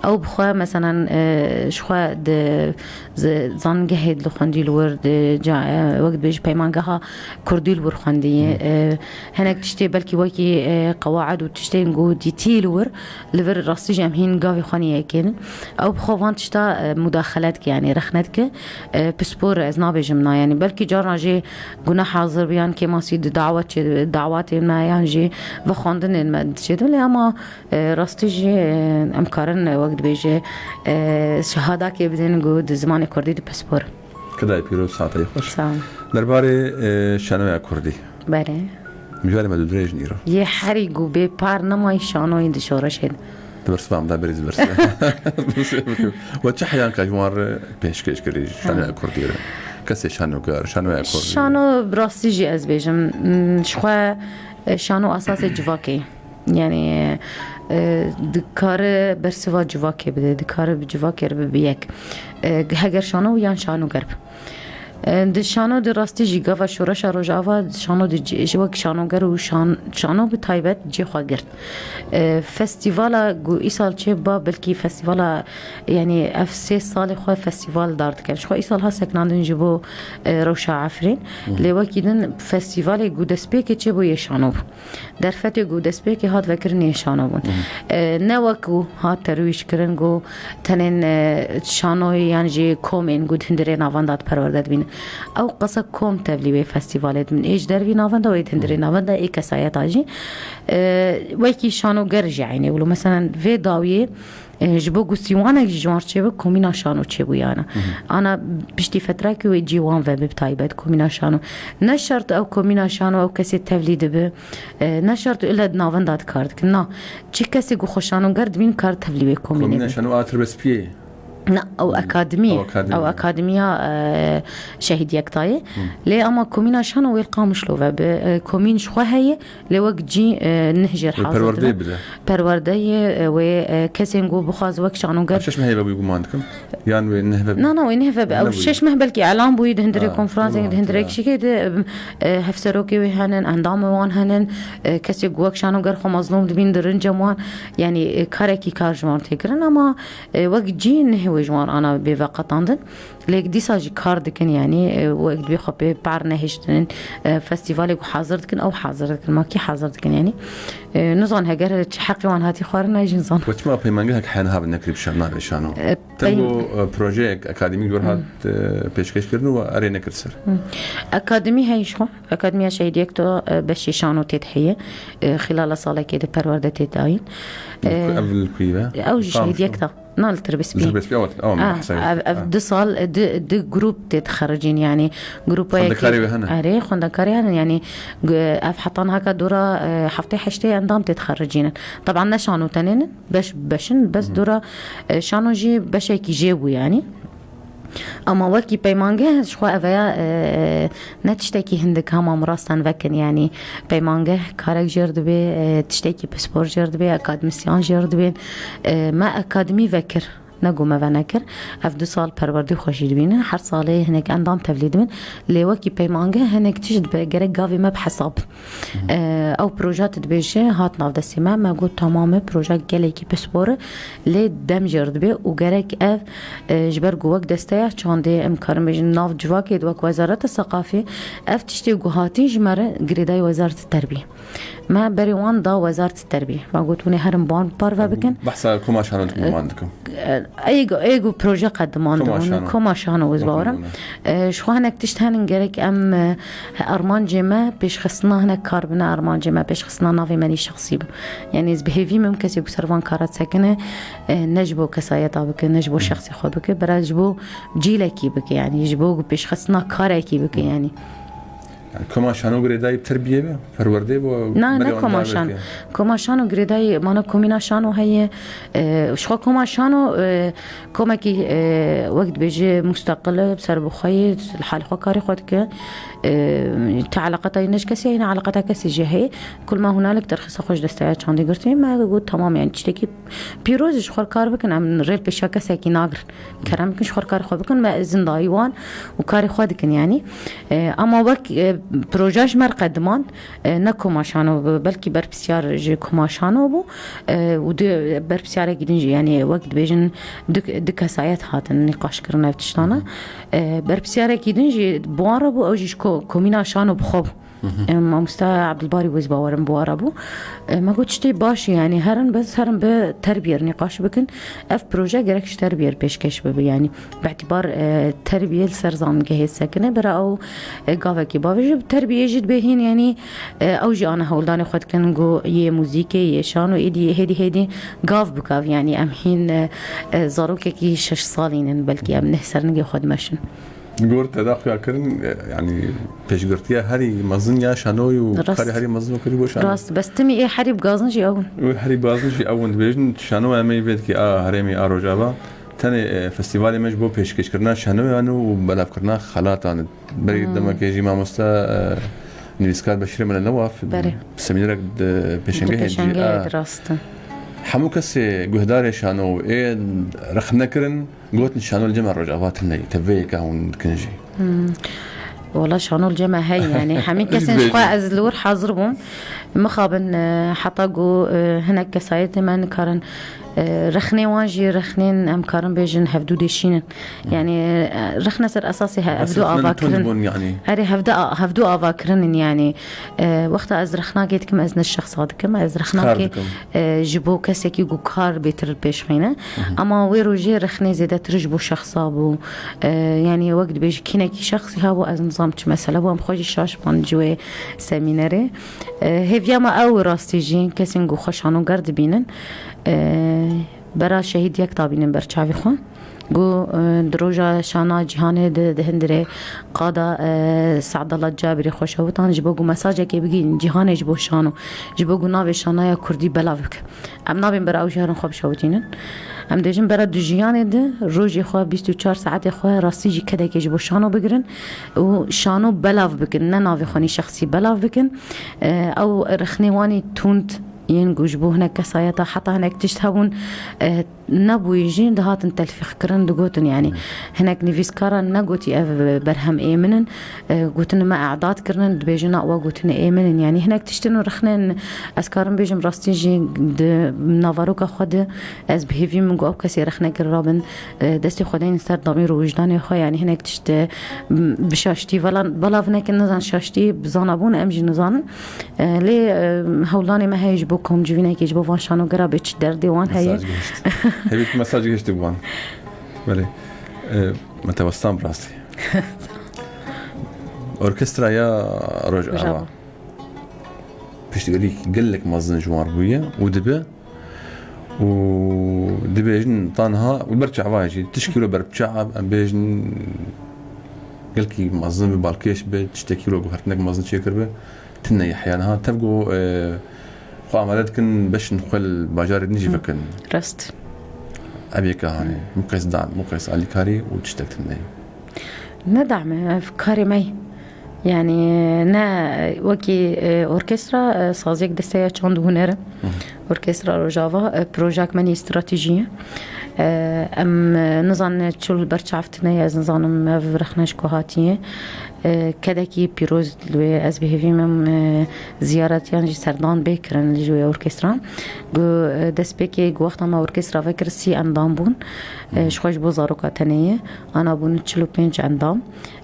Ew bi xwe meselen, e, ji xwe di z-, zangehê li xwendî li wir, di ca-, e, wek dibêjî peymangeha kurdî li wir xwendiye. E, hinek tiştê belkî wekî, e, qewaid û tiştên ku dîtî li wir, li vir rastî jî em hîn gavê xwe niyekênin. Ew bi xwe van tişta, e, mudaxele dike, yanî rexne dike, e, pispor e, ez nabêjim na, yanî belkî carna jê gune hazir bi yan kêmasî di dawet çê, dawatên me yan jî vexwendinên me çêdibin, lê ama, e, rastî jî, e, em karin, e, wek dibêje, e, şehadakê bidin ku di zimanê kurdî di pispor. Kidayê pîroz, saetê xweş. Sağ ol. Derbarê, e, şanoya kurdî. Berê. Mijarê me dûdirêj in îro. Yê herî ku bê par nemayî şanoyî di şoreşê de. Di bersiva em de berî di bersiva. We çi heyan ka ji wan re pêşkêş kirî, şanoya kurdî re? Kesê şanoger, şanoya kurdî. Şano bi rastî jî ez bêjim, mm, ji xwe, e, şano esasê civakê ye. Yanî, e, dikare bersiva civakê bide, dikare bi civakê re bibe yek. E, heger şano yan şanoger be. E, di şano di rastî jî gava şoreşa Rojava, şano di cî-, ji wek şanoger û şan-, şano bi taybet cê xwe girt. E, festîvala ku îsal çê ba, belkî festîvala, yanî ev sê salê xwe festîval dar dike. Ji xwe îsal ha seknandin ji bo, e, rewşa Efrîn. Lê wekî din festîvalê ku destpêkê çê bû yê şano bû. Derfetê ku destpêkê hat vekirin yê şano bûn. E, ne wek ku hat terwîj kirin ku tenên, e, şanoyê yan jî komên ku di hundirê navenda di perwerde dibînin. Ew qasa kom tevlî wê festîvalê dibin. Ê ji dervî navenda wê di hundirê navenda ê kesayeta jî. E, wekî şanoger jî eynê wilo. Meselen vê dawiyê, e, ji bo ku sîwanek jî ji wan çêbe, komîna şano çêbûyana. Ana piştî fetrakî wê cî wan ve bi taybet komîna şano. Ne şert ew komîna şano ew kesê tevlî dibe. E, ne şert ile di navenda de kar dikin. Na, çi kesê ku xwe şanoger dibîn kar tevlî wê komînê Komîna be. Şano a Tirbespiyê. Na, ew akademî ye. Ew akademî Ew ye. Akademiya, e, Şehîd Yektayê. Lê ama komîna şano wê li Qamişlo ve bi, e, komîn ji xwe heye, lê wek cî, e, nih jêr hazir dibe. Perwerdeyê bide. Perwerdeyê, e, wê, e, kesên ku bixwaz wek şanoger. Ev şeş mehê ve bû guman dikim. Yan wê nehve Na, na, wê nehve be. Ew şeş meh belkî elan bûyî di hundirê Ha, konferansê, tamam, di hundirê tamam. Kişikê de, e, hevserokê wê henin, endamê wan henin, e, kesê ku wek şanoger xwe mezlûm dibîn di rincem wan. Yanî, e, karekî kar ji wan tê kirin, ama, e, wek cî nehê wê ji wan ana bê veqetandin. Lê dîsa jî kar dikin, yanî, e, wek dibê xwe pê par nehiştin, e, festîvalê ku hazir dikin, ew hazir dikin. Ma kî hazir dikin, yanî? E, nizan heger çi heqê wan hatî xwarin, ez jî nizan. We çima peymangehek hene habe nekirî bi şan-, navê şano? E, Tengo, peym- e, projeyek akademîk jor hat, Hmm. e, pêşkêş kirin û erê nekir ser. Hmm. Akademî heye ji xwe. Akademiya Şehîd Yekto, e, beşê şano tê de heye. E, xilala salekê de perwerde tê dayîn. Li ku-, E, ev li kuyî ve? Ew jî Şehîd Yekta. Na, li Tirbespî. Li Tirbespî, ew, ew Ah, behsa ev, ev Ah. du sal, du, du grup tê dixericîn, yanî, grupa Xwendekarê yekê wê hene? Erê, xwendekarê hene, yanî, gu-, ev heta niha ka dora, e, heftê heştê endam tê dixericînin. Teban ne şano tenê ne, beş, beşin, bes Hı. dora, e, şano jî beşekî jê bû, yanî. Ama wekî peymangeh, ji xwe eveya, e, ne tiştekî hindik hema min rastan vekin, yanî peymangeh karek jêr dibê, e, tiştekî pispor jêr dibê, akademisyan jêr dibên, e, me akademî vekir, ne ku me venekir. Ev du sal perwerdê xwe jî dibînin, her salê hinek endam tevlî dibin, lê wekî peymangeh hinek tişt dibe, gerek gavê me bi hesab bin. E, ew proja tu dibêje hat nav destê me, me got tamam e, proja gelekî pispor e, lê dem jêr dibe û gerek ev, e, ji ber ku wek desteya çandê em karin bêjin nav civakê di wek Wezareta Seqafê, ev tiştê ku hatî ji me re girêdayî Wezareta Terbiyê. Me berê wan da Wezareta Terbiyê. Me got hûn ê herin bi wan parve bikin. Behsa koma şano dikim, E, wan dikim. E, êgo, êgo proje qediman Koma dibûn. Şano. Koma şano ez Wek bawerim. nûne. E, ji xwe hinek tişt henin gerek em, e, armancê me pêşxistina hinek kar bine, armancê me pêşxistina navê me nî şexsî be. Yanî ez bi hêvî me kesê ku ser van kara sekine, e, ne ji bo kesayeta bike, ne ji bo şexsê xwe bike, bira ji bo cîlekî bike, yanî ji bo pêşxistina karekî bike, yanî. Yani Koma Şano girêdayî bi terbiyê be, perwerdê bo Na, berê ne wan Koma davet Şano. ke. Koma Şano girêdayî, mana komîna Şano heye. E, ji xwe Koma Şano, e, komekî, e, wek dibêje musteqil e, bi ser bi xwe ye, li hal xwe karê xwe dike. E, te eleqeta ne ji kesî heye, ne eleqeta kesî jê heye. Kul ma hunalik derxista xwe ji desteya çandê girtî. Me got tamam, yani tiştekî pîroz ji xwe kar bikin, em rêl pêşiya kesekî nagirin. Kerem bikin, ji xwe karê xwe bikin, me zindayî wan û karê xwe dikin, yanî. E, ama wek, e, proje ji me re qediman, e, ne Koma Şano, belkî berpisyar ji Koma Şano bû, e, û di berpisyarekî din jî, yanî wek dibêjin du, du kesayet hatin nîqaş kirin ev tiştana. E, berpisyarekî din jî bi wan re bû, ew jî ji ko-, komîna Şano bi xwe bû. Hı hı. E, mamoste Abdulbarî wê ez bawerim bi wara bû. E, me got tiştê baş e, yanî herin bes herin bi terbiyê re nîqaş bikin. Ev proje gerek ji terbiyê re pêşkeş bibe, yanî bi îtîbar, e, terbiyê li ser zanîngehê sekine, bira ew, e, gavekî bav e. Ji terbiyê jî dibê hîn, yanî, e, ew jî ana hewldanê xwe dikin, ku yê muzîkê, yê şano, êdî hêdî hêdî gav bi gav, yanî em hîn, e, e, zarokekî şeş salî nin, belkî em neh ser ningê xwe dimeşin. Gor te da xuya kirin, e, yani pêşgirtiya herî mezin ya şanoyê û Rast. karê herî mezin û kirî bo şano. Rast, bes timî ê herî bi gazin jî ew in. Û herî bazin jî ew in dibêjin, şano em ê vê dikî a herêmê a Rojava. Tenê, e, festîvalê me ji bo pêşkêşkirina şanoyan û belavkirina xelatan. Berî Hmm. demekê jî mamoste, e, nivîskar Beşîrê Mele Newaf Berê. semînerek di Di pêşengehê jî, pêşengehê a, di rast in. Hemû kesê guhdarê şano ê rexne kirin. Gotin şano li cem me Rojava tune ye, te vê yeka hûn dikin jî. Hmm. Wala şano li cem me heye, yani hemî kesên ji xwe ez li wir hazir bûm. Mixabin, e, heta ku, e, hinek kesayetê me nikarin, e, rexnê wan jî rexnên em karin bêjin hevdû dêşînin. Yani, e, rexne ser esasê he-, hevdû ava kirin. Erê, hevdû a-, hevdû ava kirinin yani. E, wexta ez rexnakê dikim, ez ne şexsa dikim, ez rexnakê, Kar dikim. e, ji bo kesekî ku kar bêtir pêş xîne. Ama wê rojê rexnê zêdetir ji bo şexsa bû. E, yani wek dibêjî kînekî şexsî hebû, ez nizam çi mesele bû, em xwe jî şaş ban ji wê semînerê. E, hêviya me ew rastî jî kesên ku xwe şanoger dibînin, e, bera şehîd yek dabînin ber çavê xwe. Ku, e, di roja şana cîhanê di, di hundirê qada, e, Se'dallah Cabirî xwe şewitan, ji bo ku mesajekê bigihînin cîhanê ji bo şano, ji bo ku navê şanaya kurdî belav bike. Em nabên bera ew jî herin xwe bişewitînin. Em dêjin bera di jiyanê de rojê xwe bîst û çar saetê xwe rastî jî kedekê ji bo şano bigirin û şano belav bikin, ne navê xwe nî şexsî belav bikin. E, ew rexnê wan ê tund yên ku ji bo hinek kesayeta heta hinek tişt hebûn, e, nebûyî jî dihatin telfîxkirin, digotin, yani, Hmm. hinek nivîskaran negotî ev berhem ê min in, e, gotin me e'dad kirinin, dibêjin, na, we gotin ê min in, yani, hinek tiştin û rexnên, ez karim bêjim, rastî jî di naveroka xwe de ez bi hêvî min got, ew kesê rexnekir rabin, e, destê xwe deynin ser damîr û wijdanê xwe, yani, hinek tişt, e, bi şaştî, bela-, belav nekin, nizan şaştî, bi zana bûn, em jî nizanin. E, lê, e, hewldanê me heye ji bo komcivînekê, ji bo van şanogera bê çi derdê wan heye. Mesaj gihişt. Hevît mesaj gihişt bi wan. Belê. E, me te westan bi rastî. Orkestraya Rojava. Rojava. Piştgirî gelek mezin ji wan bûye û dibe. û dibêjin ta niha û ber çava jî tişkî wilo ber çav em bêjin gelkî mezin bi balkêş bi tiştekî wilo guhertinek mezin çêkir bi tine ye heya niha tev got, e, xwe amade dikin beşin xwe li bajarê din jî vekin. Rast. Ev yeke hanê. Miqes dan, miqes alîkarî û tiştek tine ye. Ne dam e, ev karê me ye. Yani ne wekî, e, orkestra, e, saziyek desteya çand û huner e. Orkestra Rojava, e, projek me nî stratejî ye. E, em, e, nizanin çi li ber çav tine ye, ez nizanim ev rexne ji ku hatiye. E, kedekî pîroz li wê ez bi hêvî me, e, ziyaretiyan jî serdan bê kirin li ji wê orkestra. Ku, e, destpêkê ku wexta me orkestra vekir sî endam bûn. E, ji xwe ji bo zaroka tenê ye. Ana bûn çil û pênc endam.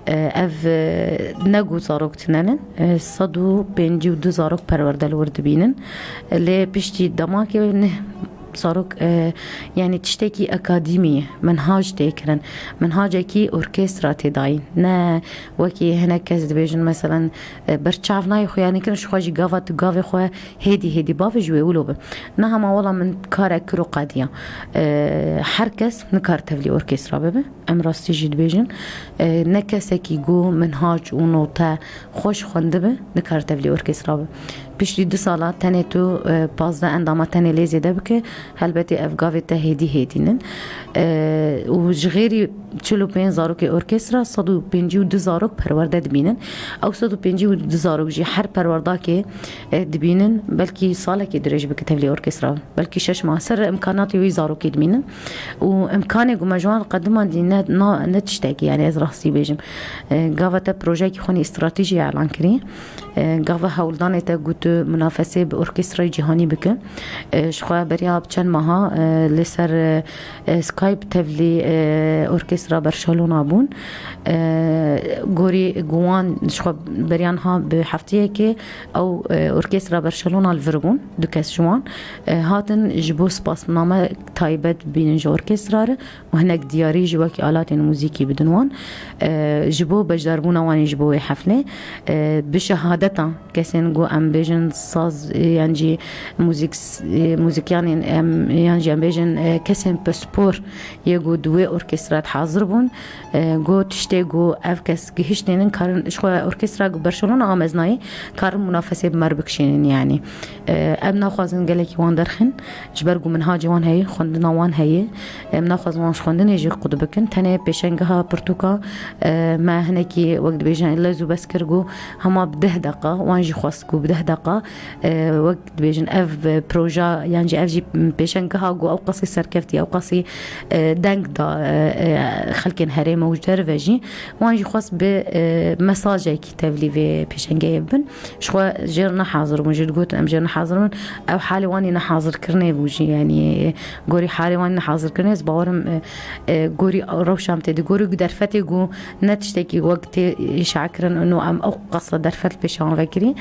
E, ev, e, ne ku zarok tine ne, e, sed û pêncî û du zarok perwerde li wir dibînin. E, lê piştî demakê ne zarok, e, yani tiştekî akadîmî ye, minhac tê kirin. Minhacekî orkestra tê dayîn. Ne wekî hinek kes dibêjin, meselen, e, berçav nayê xuyanî kirin, ji xwe jî gava tu gavê xwe hêdî hêdî bavê ji wê wilo be. Ne hema wela min karek kir û qediya. E, her kes nikar tevlî orkestra bibe. Em rastî jî dibêjin, e, ne kesekî ku minhac û note xweş xwendibe, nikare tevlî orkestra be. Piştî du sala tenê tu, e, pazdeh endama tenê lê zêde bike, helbetî ev gavê te hêdî hêdî nin. E, û ji xêrî çil û pênc zarokê orkestra, sed û pêncî û du zarok perwerde dibînin. Ew sed û pêncî û du zarok jî her perwerdakê, e, dibînin, belkî salekê dirêj bike tevlî orkestra be. Belkî şeş mah ser imkanatê wî zarokê dimînin û imkanê ku me ji wan qedimandî ne, na, ne tiştekî, yani ez rastî bêjim. E, gava te projeyekî xwe nî stratejî elan kirî. E, gava hewldanê te ku tu munafesê bi orkestrayê cîhanî bike. E, ji xwe beriya bi çend meha, e, li ser, e, e, Skype tevlî, e, orkestra Barcelona bûn. E, gorî guwan ji xwe beriya niha bi hefteyekê ew, e, orkestra Barcelona li vir bûn, du kes ji wan, e, hatin ji bo spasname taybet bînin ji orkestra re û hinek diyarî jî wekî alatên muzîkî bidin wan, e, ji bo beşdarbûna wan ê ji bo wê heflê, e, bi şehadeta kesên ku em bêjin saz, e, yan jî muzîk, e, muzîkyanên em, yan jî em bêjin, e, kesên pispor yê ku di wê orkestra de hazir bûn. E, got tiştê ku ev kes gihiştênin karin ji xwe orkestra ku Barcelona a meznayê karin munafesê bi me re bikişînin yani. E, em naxwazin gelekî wan derxin, ji ber ku minhacê wan heye, xwendina wan heye. Em naxwazin wan ji xwendinê jî qut bikin. Tenê pêşengeha pirtûka, e, me hinekî wek dibêjin lez û bes kir ku hema bi deh deqa, wan jî xwest ku bi deh deqa, e, wek dibêjin ev, e, proja, yan jî ev jî pêşengeha ku ew qasî serkeftî, ew qasî, e, deng da, e, e, xelkên herême û ji derve jî. Wan jî xwest bi, e, mesajekî tevlî vê pêşengeyê bibin. Ji xwe jêr nehazir bûn, jî digotin em jêr nehazir bûn. Ew halê wan ê nehazirkirinê bû jî, yanî, e, gorî halê wan ê nehazirkirinê, ez bawerim, e, e, gorî rewşa em tê digorin, derfetê ku ne tiştekî wek tê îşeakirin û em ew qasa derfet li pêşiya wan vekirî.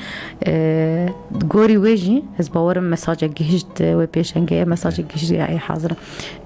E, gorî wê jî ez bawerim mesajek gihişt, e, wê pêşengeyê, mesajek gihişt ya ê hazir.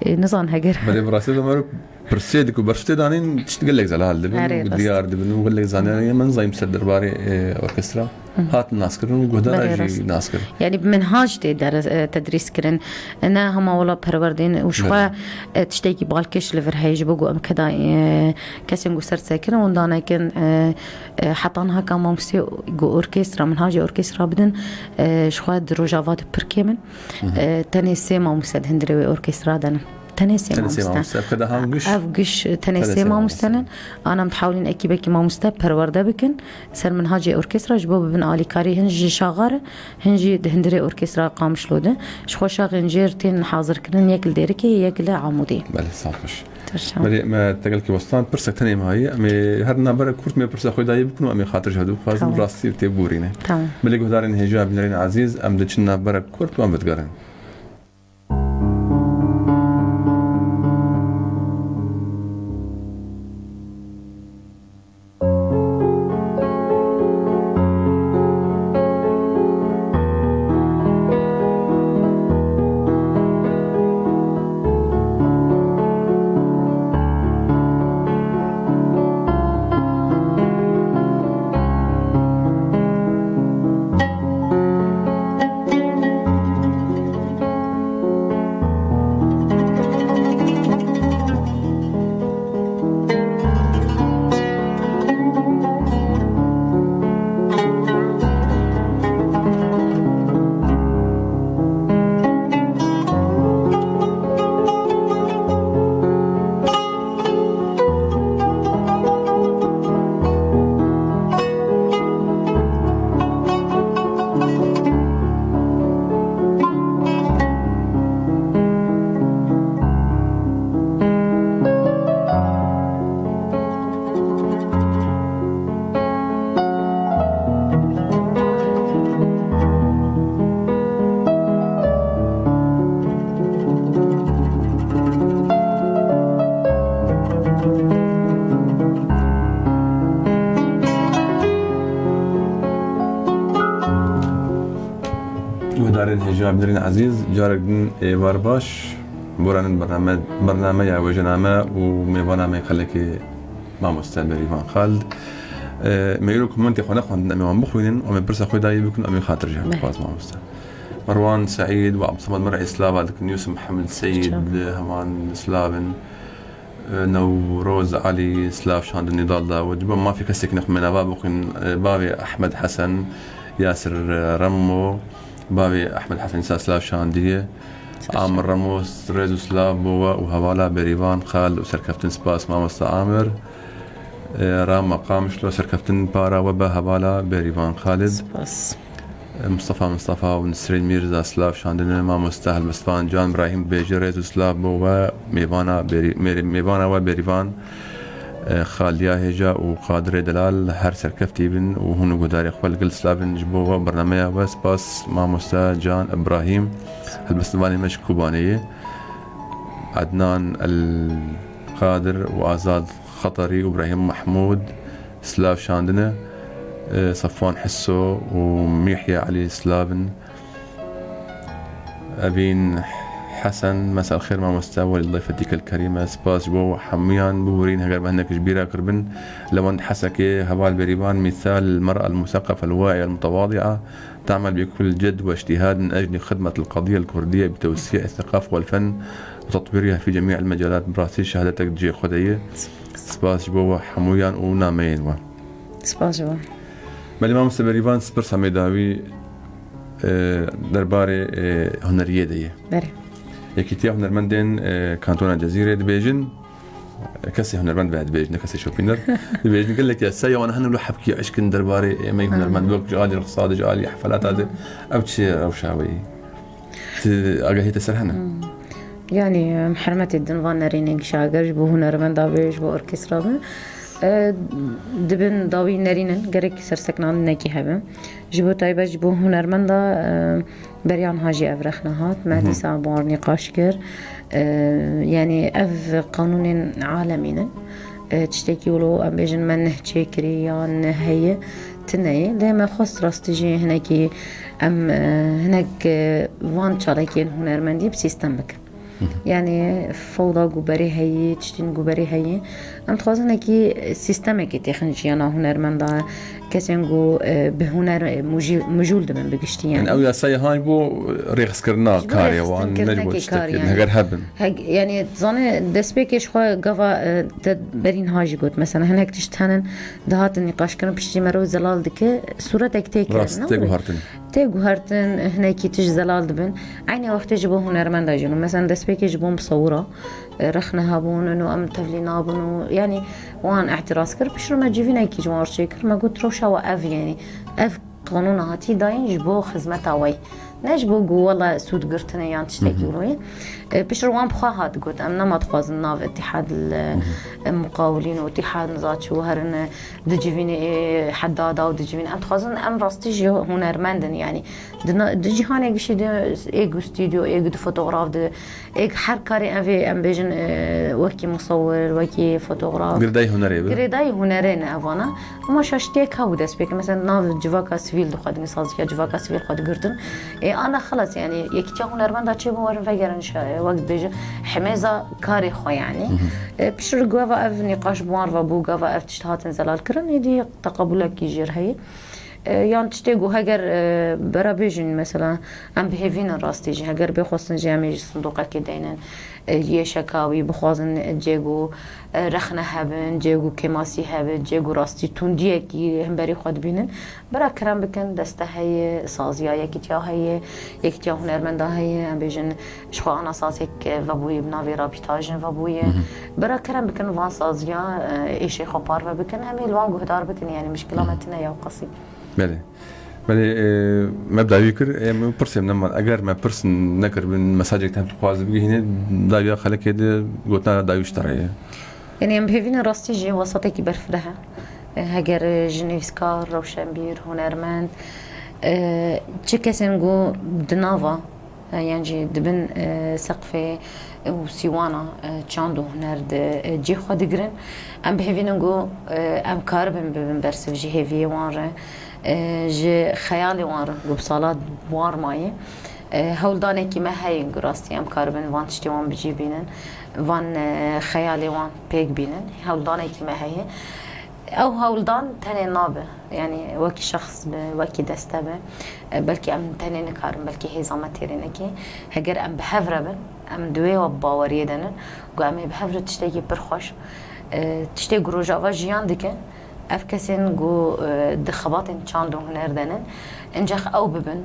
E, nizan heger. Belê bi rastî de mero pirsê diku berfitê danîn tişt gelek zelal dibin, Erê, û rast. Diyar dibin û gelek zaniyarê min zayim ser derbarê, e, orkestra. Hı. Hat naskirin û guhdara Belê, jî rast. Naskirin. Yani bi minhac tê der, e, tedrîs kirin. Ne hema wela perwerdên û ji xwe, Belê. E, tiştekî balkêş li vir heye ji bo ku em keda, e, kesên ku ser sekirin û danekin, e, e, heta niha ka mamostê ku orkestra, minhacê orkestra bidin, e, ji xwe di Rojava de pir kêm in. Hı hı. E, tenê sê mamoste di hundirê wê orkestra de ne. Tenê sê Tenê sê mamoste. Mamoste. Ev keda han giş? Ev giş, tenê Tenê sê sê mamoste mamoste. Ne. Ana em dihewlin ekîbekî mamoste perwerde bikin. Ser minhacê orkestra ji bo bibin alîkarî hin ji şaxa re, hin jî di hundirê orkestra Qamişlo de. Ji xwe şaxên jêr tên hazirkirin, yek li Dêrikê, yek li Amûdê. Belê, sağ ol. Belê, me te gelkî westan, pirsek tenê me heye. Em ê her navbera kurt me pirsa xwe dayê bikin û em ê xatir ji hev bixwazin, Tamam. Rastî tê borîne. Tamam. Belê guhdarên hêja, bînerên ezîz, em diçin navbera kurt û em vedigerin. Hêja bînerên ezîz, carek din êvar baş. Boranên bername, bernameya wêjename û mêvana me xelekê mamoste Berîvan Xalid. Em ê îro komentê xwe nexwendin, em ê wan bixwînin, em ê pirsa xwe dayî bikin, em ê xatir ji hev dixwaz mamoste. Merwan Seîd û Abdulsamad Mer'î slava dikin, Yusuf Mihemed Seyîd, heman slavin. Newroz Elî, silav şandin Nîdal Dawid. Ji bo mafê kesek nexwe nava bixwin, bavê Ehmed Hesen, Yasir Remo, bavê Ehmed Hesen îsa silav şandiye. Amir Remo, rêz û silav bo we û hevala Berîvan Xalid û serkeftin spas mamosta Amir. Rama Qamişlo, serkeftin para we be hevala Berîvan Xalid. Spas. Mustafa Mustafa û Nisrîn Mîrza silav şandine, mamoste helbestvan Can Îbrahîm dibêje rêz û silav bo we, mêvana Berî-, mêrê-, mêvana we Berîvan, e, Xaliya Hêja û Qadirê Delal her serkeftî bin û hûn û guhdarê xwe li gel silav in ji bo we bernameya we. Spas mamoste Can Îbrahîm, helbestvanê me ji Kobanê ye. Ednan El Qadir û Azad Xeterî û Îbrahîm Mehmûd silav şandine. E, Safwan Hisso û Mihya Elî silav in. Evîn Hesen, mesel xêr mamoste, welî dayfetîk el kerîme, spas ji bo hemûyan. Biborîn, heger me hinek ji bîra kiribin, Lewend Hesekê, heval Berîvan, mîsal, المرأة المثقفة الواعية المتواضعة، تعمل بكل جد واجتهاد من أجل خدمة القضية الكردية بتوسيع الثقافة والفن وتطويرها في جميع المجالات. Bi rastî şehadetek di cihê xwe de ye. Spas ji bo we hemûyan û nameyên we. Spas ji we. Belê mamoste Berîvan, pirsa me dawî, e, derbarê, e, huneriyê de ye. Berê. Yekîtiya Hunermendên, e, Kantona Cezîrê dibêjin, kesê hunermend ve dibêjin, ne kesê şopîner. Dibêjin gelek ya se ya wan hene lo hepkî eşkin derbarê, e, me hunermend, wek ji alî rixsa de, ji alî hefelata de. Ev çi rewşa we ye? Ti agahî te ser hene? Hmm. Yanî, em, hermetê din van nerînên gişa, eger ji bo hunermenda be, ji bo orkestra be, e, dibin dawî nerînin, gerek serseknandinekî hebe. Ji bo taybet, ji bo hunermenda, e, beriya niha jî ev rexne hat. Me dîsa bi wan nîqaş kir. E, yanî ev qanûnên alemî ne. E, tiştekî wilo em bêjin me neh çêkirî ya neh heye, tune ye. Lê me xwest rastî jî hinekî em, e, hinek, e, van çalakiyên hunermendî bi sîstem bikin. Yanî fewda ku berê heyî, tiştên ku berê heyî. Em dixwazin hinekî sîstemekê têxin jiyana hunermenda, kesên ku, e, bi huner, e, mujî-, mijûl dibin bi giştî yanî. Yanî ew yasayê han ji bo rêxistkirina karê wan, ne ji bo tiştekê din. Heger hebin. Heg-, yanî, dizane destpêkê ji xwe gava, e, te berî niha jî got. Mesela hinek tişt hene dihatin nîqaşkirin, piştî merov zelal dike, sûretek tê kirin. Rast, tê guhertin. Tê guhertin, hinekî tişt zelal dibin. Eynî wextê ji bo hunermenda jî. Mesela destpêkê ji bo misewira, e, rexne hebûn û em tevlî nabin û, yanî, wan îtiraz kir. Piştre me civînekî ji wan re çêkir. Me got, rewşa we ev, yanî, ev qanûna hatî dayîn ji bo xizmeta we ye. Ne ji bo ku wela sûd girtine yan tiştekî wilo ye. E, piştre wan bi xwe hat got, em nema dixwazin nav Îtîhad li, e, Muqawilîn û Îtîhad niza çi û herin, e, di civînê, e, Hedada û di civînê. Em dixwazin em rastî jî hunermend in, yanî di na-, di cîhanê gişî de ê ku stûdyo, ê ku di fotograf de, ê ku her karê ev ê, em bêjin, e, wekî musewir, wekî fotograf. Girêdayî hunerê be. Girêdayî hunerê ne evana. Ama şaştiyek hebû destpêkê. Mesela nav civaka sivîl dixwedin, saziya civaka sivîl xwe digirtin. E, ana xelas, yanî yekîtiya hunermenda çêbû werin vegerin şa-, wek dibêje hemêza karê xwe yanî. E, piştre gava ev nîqaş bi wan re ve bû, gava ev tişt hatin zelal kirin, êdî teqebulekî jêr heye. E, yan tiştê ku heger, e, bera bêjin, mesela, em bi hêvî ne rastî jî, heger bê xwestin jî em ê ji sindoqekê deynin, e, yê şeka wî bixwazin, e, cê ku, e, rexne hebin, cê ku kêmasî hebin, cê ku rastî tundiyekî hemberî xwe dibînin. Bira kerem bikin, deste heye, saziya yekîtiya heye, yekîtiya hunermenda heye, em bêjin, ji xwe ana sazek, e, vebûye, bi navê Rabîta Jin vebûye. Bira kerem bikin, van saziya, e, êşê xwe parve bikin, em ê li wan guhdar bikin, yanî mişkila me tine ya qasî. Belê. Belê, e, me bi dawî kir, e, min pirsê min neman. Eger me pirs nekiribin, mesajek te dixwaz bigihîne, dawiya xelekê de gotina dawî ji te re ye. Yanî em bi hêvî ne rastî jî wesatekî berfireh e. E, heger ji nivîskar, rewşenbîr, hunermend, e, çi kesên ku di nava, e, yan jî di bin, e, seqfê û sîwana, e, çand û huner de, e, cê xwe digirin, em bi hêvî ne ku, e, em karibin bibin bersiv ji hêviyê wan re, e, ji xeyalê wan re ku bi salat bi wan re maye. E, hewldanekî me heye ku rastî em karibin van tiştê wan bi cî bînin, van, e, xeyalê wan pêk bînin. Hewldanekî me heye. Ew hewldan tenê nabe. Yanî wekî şexs be, wekî deste be. E, belkî em tenê nikarin, belkî hêza me têrê nekê. Heger em bi hev re bin, em di wê baweriyê de nin, ku em ê bi hev re tiştekî pir xweş, e, tiştê ku rojava jiyan dike, ev kesên ku, e, di xebatên çand û huner de nin, incex ew bibin,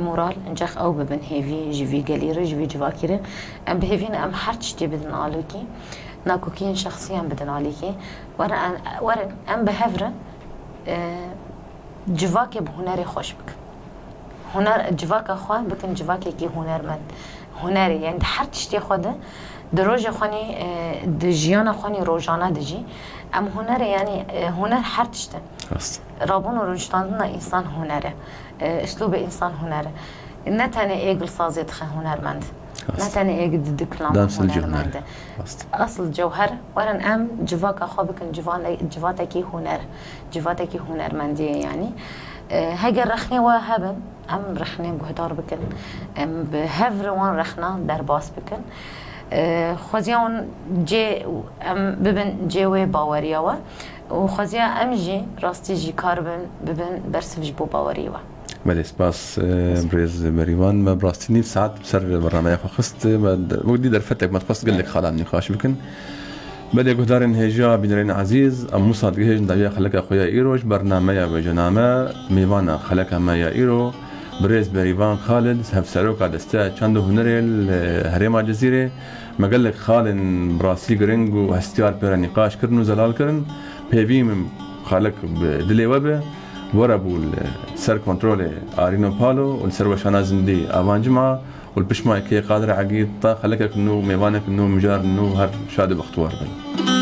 moral, incex ew bibin hêvî ji vî gelî re, ji vî civakî re. Em bi hêvî ne em her tiştî bidin alîkî, nakokiyên şexsî em bidin alîkî. Werin em, werin em bi hev re, e, civakê bi hunerê xweş bikin. Huner, civaka xwe bikin civakekî hunermend. Hunerê, yani di her tiştê xwe de, di rojê xwe nî, e, di jiyana xwe nî rojane de jî, em hunerê, yani, e, huner her tişt e. Rast. Rabûn û rûniştandina însan huner e. E, îslûbê însan huner e. Ne tenê ê gilsazê dixe hunermend. Rast. Ne tenê ê di diklan Dem silcî hunermend huner. E. Rast. Asıl cewher, werin em civaka xwe bikin civane-, civatekî huner, civatekî hunermendiyê, yani. E, heger rexnê we hebin, em rexnê guhdar bikin, em bi hev re wan rexna derbas bikin. E, xweziya wan cê, em bibin cê wê baweriya we û xweziya em jî rastî jî karibin bibin bersiv ji bo baweriyê we. Belê, spas, e, birêz Berîvan. Me bi rastî nîv saet bi ser bernameya xwe xist. Me de-, wek dî derfetek me dixwest gelek xalan nîqaş bikin. Belê, guhdarên hêja, bînerên ezîz, em wisa digihêjin dawiya xeleka xwe ya îro ji bernameya Wêjename. Mêvana xeleka me ya îro, birêz Berîvan Xalid, hevseroka Desteya Çand û Hunerê li Herêma Cizîrê. Me gelek xalên bi rastî giring û hestiyar pê re nîqaş kirin û zelal kirin. Pêvî min xalek bi dilê we be, were bû li ser kontrolê Arîno Palo û li ser weşana zindî Avan Cima û li pişt mayekê Qadir Egîd ta xelekek nû, mêvanek nû, mijar nû, her şad û bextewar bin.